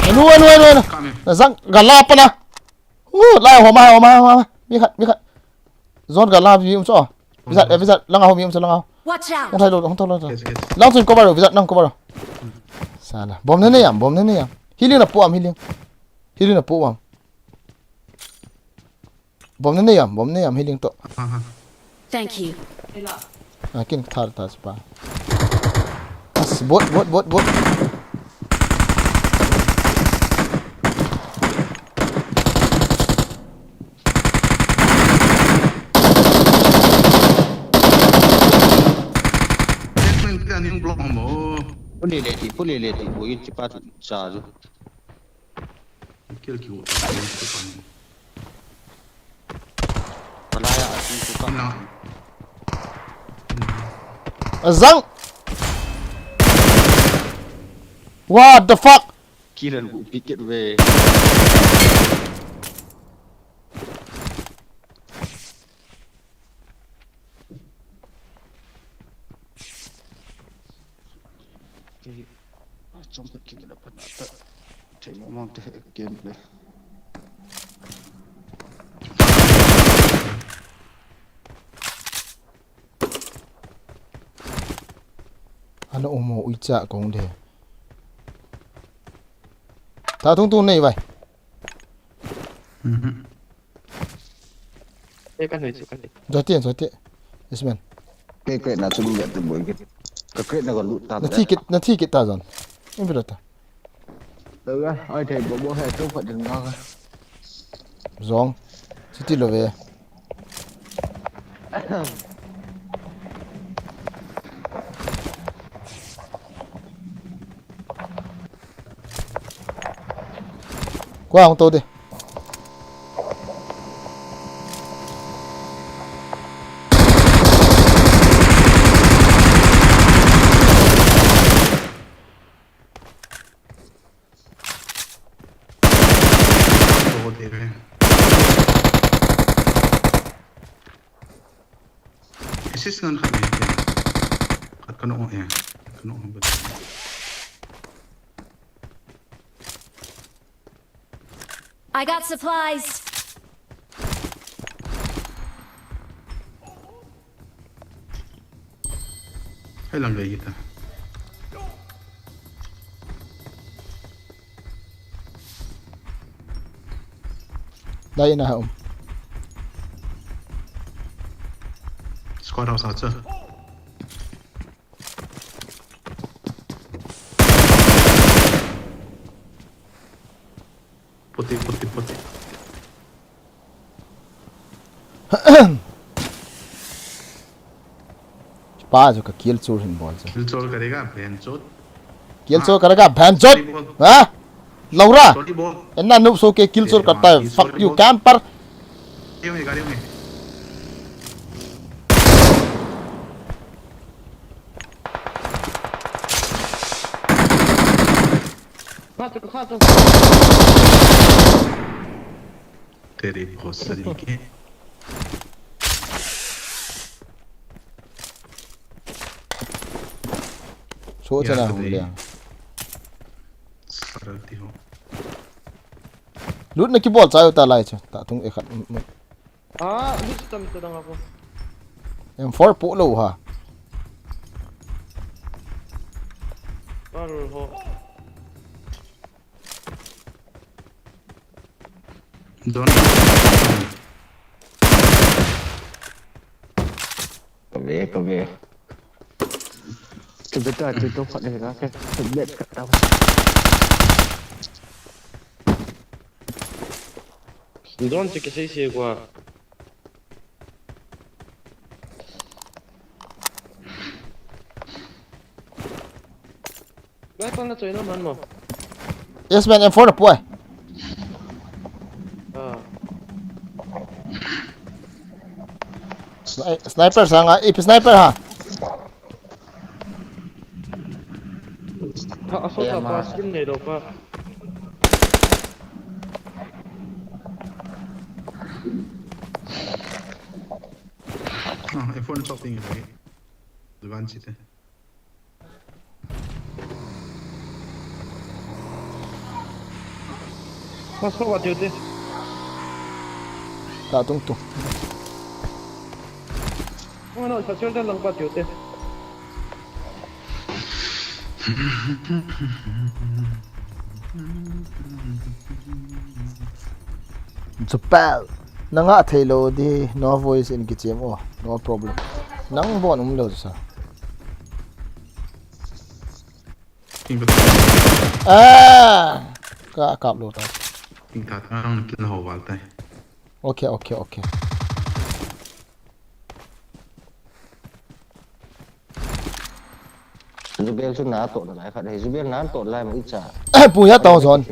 Anu, anu, anu, anu. Zang gala pa na. Uh, lai ho ma, ho ma, ho ma. Mi khat, mi khat. Zone gala mi um cho. Vizat, eh, Vizat, langa ho mi um cho langa ho. Watch out! Hung thai lo, hung thai lo. Yes, yes. Lang sun cover lo, Vizat, nang cover lo. Sala. Bom ne ne yam, bom ne ne yam. Healing na pu am, healing. Healing na pu am. Bom ne ne yam, bom ne yam, healing to. Aha. Thank you. Akin thar ta spa. As, bot, bot, bot, bot. Pule le ti, pule le ti, bo yin ti pa tu cha ju. Kill kill ta, kill kill ta. Palaya, a ti tu pa. Na. Azang! What the fuck? Kill and go pick it away. Kei, ah, chom khat kei la pat ta. Thei mo mang te game le. Ana umo uicha kong de. Ta tung tung nei vai. Mhm. Ei, kan hoi chu, kan hoi. Jati, jati. Yes, man. Kei, kei, na chu ni ya tu boy ke. Ka kei na ka lut ta. Na thi kit, na thi kit ta jon. In pila ta. Lo ga, ai thei bo bo he tu phat ding na. Jong. Chuti lo ve. Kua hung tou di. Assist ngan khat ni. Khat kanu eh. Kanu. I got supplies. Hai lang gai kita. Dai na ha um. Squad house acha. Puti, puti, puti. Pa jo ka kill chor hin bol cha. Kill chor karega, bhen chot. Kill chor karega, bhen chot. Ha? Laura. Sorry, bol. Enna noob so ke kill chor karta hai. Fuck you, camper. Gari mein, gari mein. तेरी बहुत सरी के। So chana hung le. Sarati ho. Loot na kibol cha u ta lai cha. Ta tung e khat. Ah, loot tam ta dang ako. M four po lo ha. Parul ho. Don. Kave, kave. Kave ta, kave to khat le kave. Kave khat ta. Don che ke sei sei kwa. Rifle na choi na man mo. Yes, man, M four na pu ai. Ah. Sni-, sniper sanga, A P sniper ha. Ha, assault pa, skin nei do pa. Ah, F one shopping, right? Advance ite. Mas ko ba tiu te. Ta tung tung. Ano, sa shelter lang ba tiu te. Jupal. Nanga thei lo di, no voice in kichem o, no problem. Nang bon um lo sa. Ting ta. Ah, ka kap lo ta. Ting ta ta nang kin ho wal tai. Okay, okay, okay. Jubel chu na to lai khat he. Jubel na to lai mo icha. Pu ya tao zon.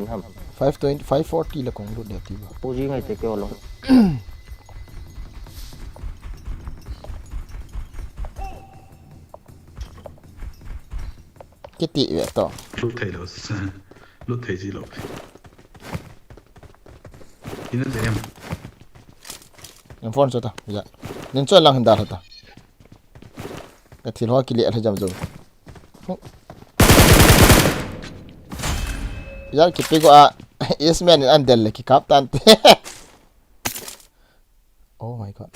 Five twenty, five forty la kong lut dia ti ba. Pu ji ngai te ke lo. Kiti ve to. Lut thei lo. Lut thei ji lo. Ina de em. Em phone so ta. Ya. Nin cho lang hin da ta. Ka thil ho kile a jam jam. Yar kipe go a S M N in an del le kikap tan te. Oh my god.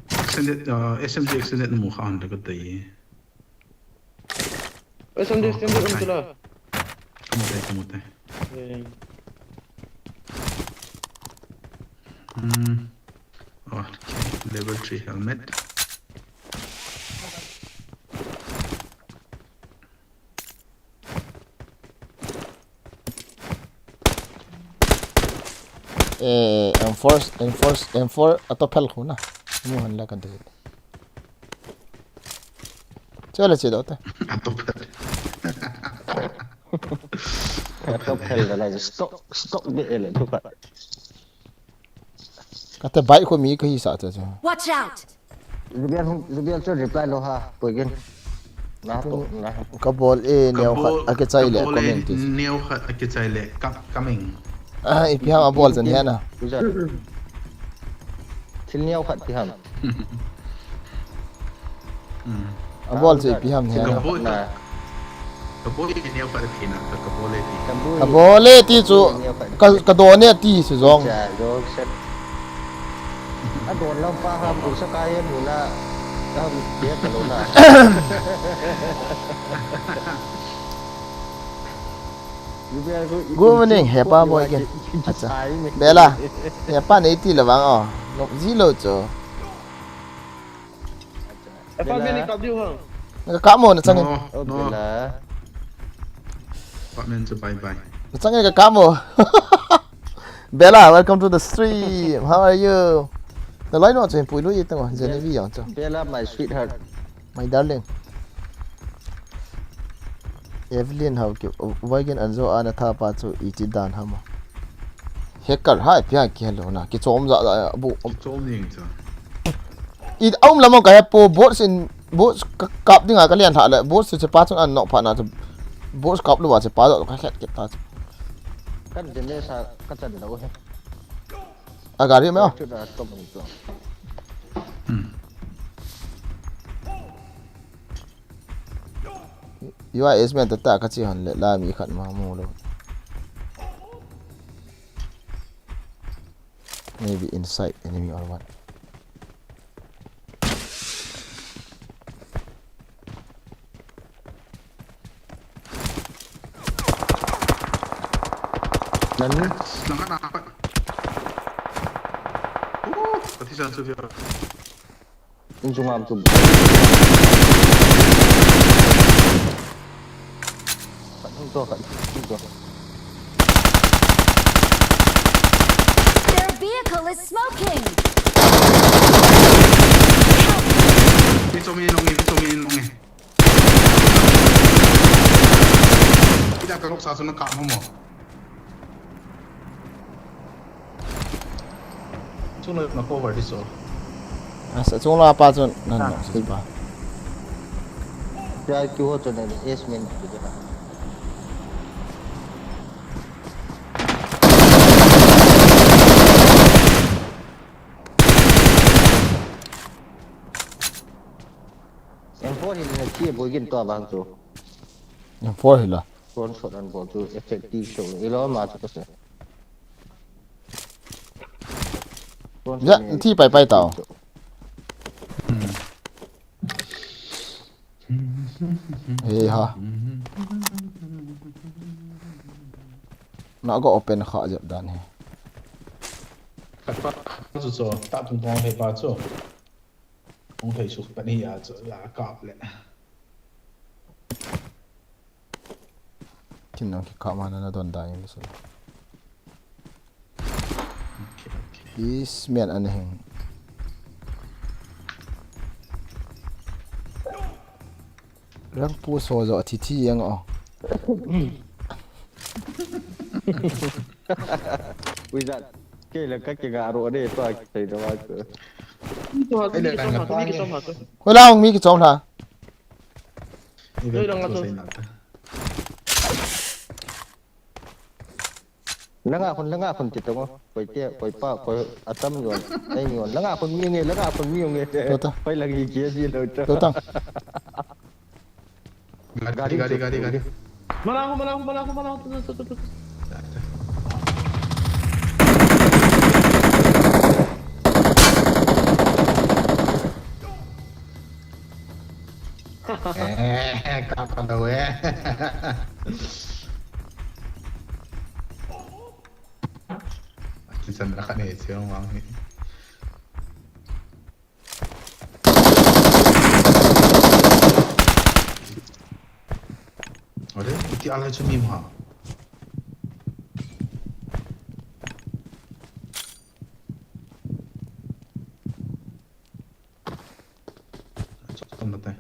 Extended, uh, S M G extended mu kha an da ka tai. Oi, Sandesh, Sandesh, um, tula. Kamu tai, kamu tai. Hmm. Oh, okay. Level three helmet. Eh, M four, M four, M four ato phel khu na. Mu han la kan te. Chale che do ta. Ato phel. Ato phel da lai stock, stock de ele tu pa. Kata bai khu mi ka hi sa cha cha. Watch out! Zubian, Zubian cho reply lo ha, pui gin. Na to, na. Ka bol e neo khat a ke chai le comment ti. Neo khat a ke chai le ka coming. Ah, ipi ham a bol chan he na. Thil neo khat ti ham. A bol chu ipi ham he na. Ka bol e neo khat ti na, ka bol e ti. Ka bol e ti chu ka, ka don e ti chu jong. Cha jong set. A don lam pa ham, u sa kai mu na. Ham ye ka lo na. Good morning, hepa boy again. Acha. Bela. Hepa nei ti la bang o. No ji lo cho. Hepa bini kap diu hang. Na ka mo na chang. No, no. Apartment chu bye bye. Na chang ka ka mo. Bella, welcome to the stream. How are you? The line what's in Pulu Itang, Genevieve Yang. Bella, my sweetheart. My darling. Evelyn, how ki Wagen and Zo ana tha pa chu iti dan hamo. Hacker, hai pia ki hello na. Ki chom za za bu. Chom ning cha. I um lamang ka hepo bots in bots kap dinga ka lian tha le bots chu pa chun an nok pha na chu bots kap lu wa chu pa ka khet kit ta chu. Kan jeme sa ka chan lo he. A gari me. Chu da to mun to. U I S men ta ta ka chi han le la mi khat ma mu lo. Maybe inside enemy or what. Nani? Nang ka na pa. Uh, pati sa su dia. Injung am tu. Khat hung to, khat hung to. Their vehicle is smoking! Pi chomi nong e, pi chomi nong e. Ida ka rok sa su na ka mo mo. Chung na na cover this all. Asa chung la pa chun nan nok si pa. Ya ki ho to ne S men ki de. M four hi na chi boi gin to bang chu. M four hi la. Front shot an bol chu effective show. Ilo ma chu ka se. Ya, thi pai pai tao. He ha. Na go open kha jep dan he. Khat pa chu chu ta tung tong he pa chu. Hung thei suk pani ya chu la kap le. Kin nang ki kama na na don da yin su. Okay, okay. Is mian an heng. Rang pu so jo thi thi yang o. Wizard. Kei la ka ke ga ro de to a ki sai do wa ko. Itu ha tu mi ki som ha tu mi ki som ha tu. Hola hung mi ki chom la. Ei, lang ato. Langa khun, langa khun ti tongo. Koi te, koi pa, koi atam yon. Ei yon. Langa khun mi nge, langa khun mi nge. Tota. Koi lang i kia si lo to. Tota. Gari, gari, gari, gari. Malahu, malahu, malahu, malahu. Tu, tu, tu, tu, tu. Eh, kapa lo eh. Kisan na kane siya ang. Ore, iti alai chu mi ma. Chok tam natai.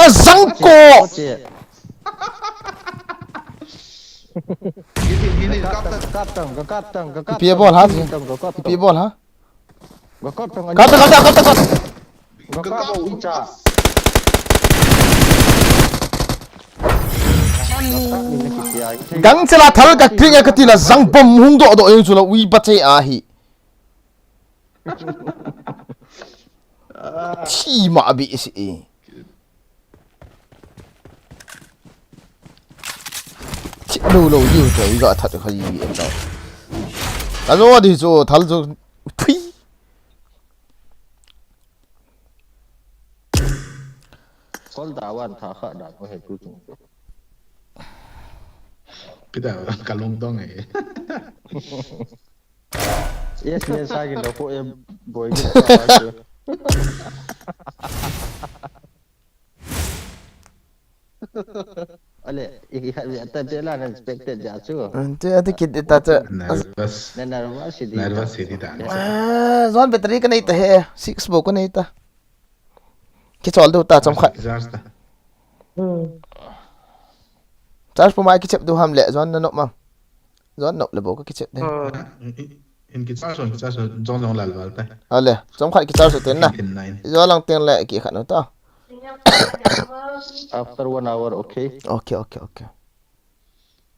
Azang ko. Che. Gini, gini, kap tang. Kap tang, kap tang, kap tang. Pi bol ha si. Kap tang, kap tang. Pi bol ha. Kap tang. Kap tang, kap tang, kap tang, kap tang. Kap tang, icha. Gang chela thal ka kring ka ti la zang bom hung do do yung chula ui ba che a hi. Chi ma bi si e. Chi lo lo yu to i ga that kha yi e to. Ka zo di zo thal zo. Phi. Kol da wan tha kha da ko he tu chung. Pita ka long dong e. Yes, yes, sa kin da ko e boy kin da wa ke. Ale, i khat ve ta pe la na expected ja chu. Ante ate kit ta cha. Nervous. Na nervous si di. Nervous si di ta. Eh, zon battery ka nei ta he. Six bo ka nei ta. Ki chol do ta chom khat. Charge ta. Charge pu mai ki chep do ham le zon na nok ma. Zon nok le bo ka ki chep de. Ah, In ki charge on, ki charge on, zong zong lal val ta. Ale, chom khat ki charge ten na. Tin nine. Zon lang ten le ki khat no ta. After one hour, okay? Okay, okay, okay.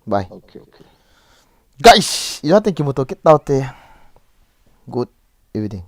Bye. Okay, okay. Guys, ijat teng kimuto kit tau te. Good evening.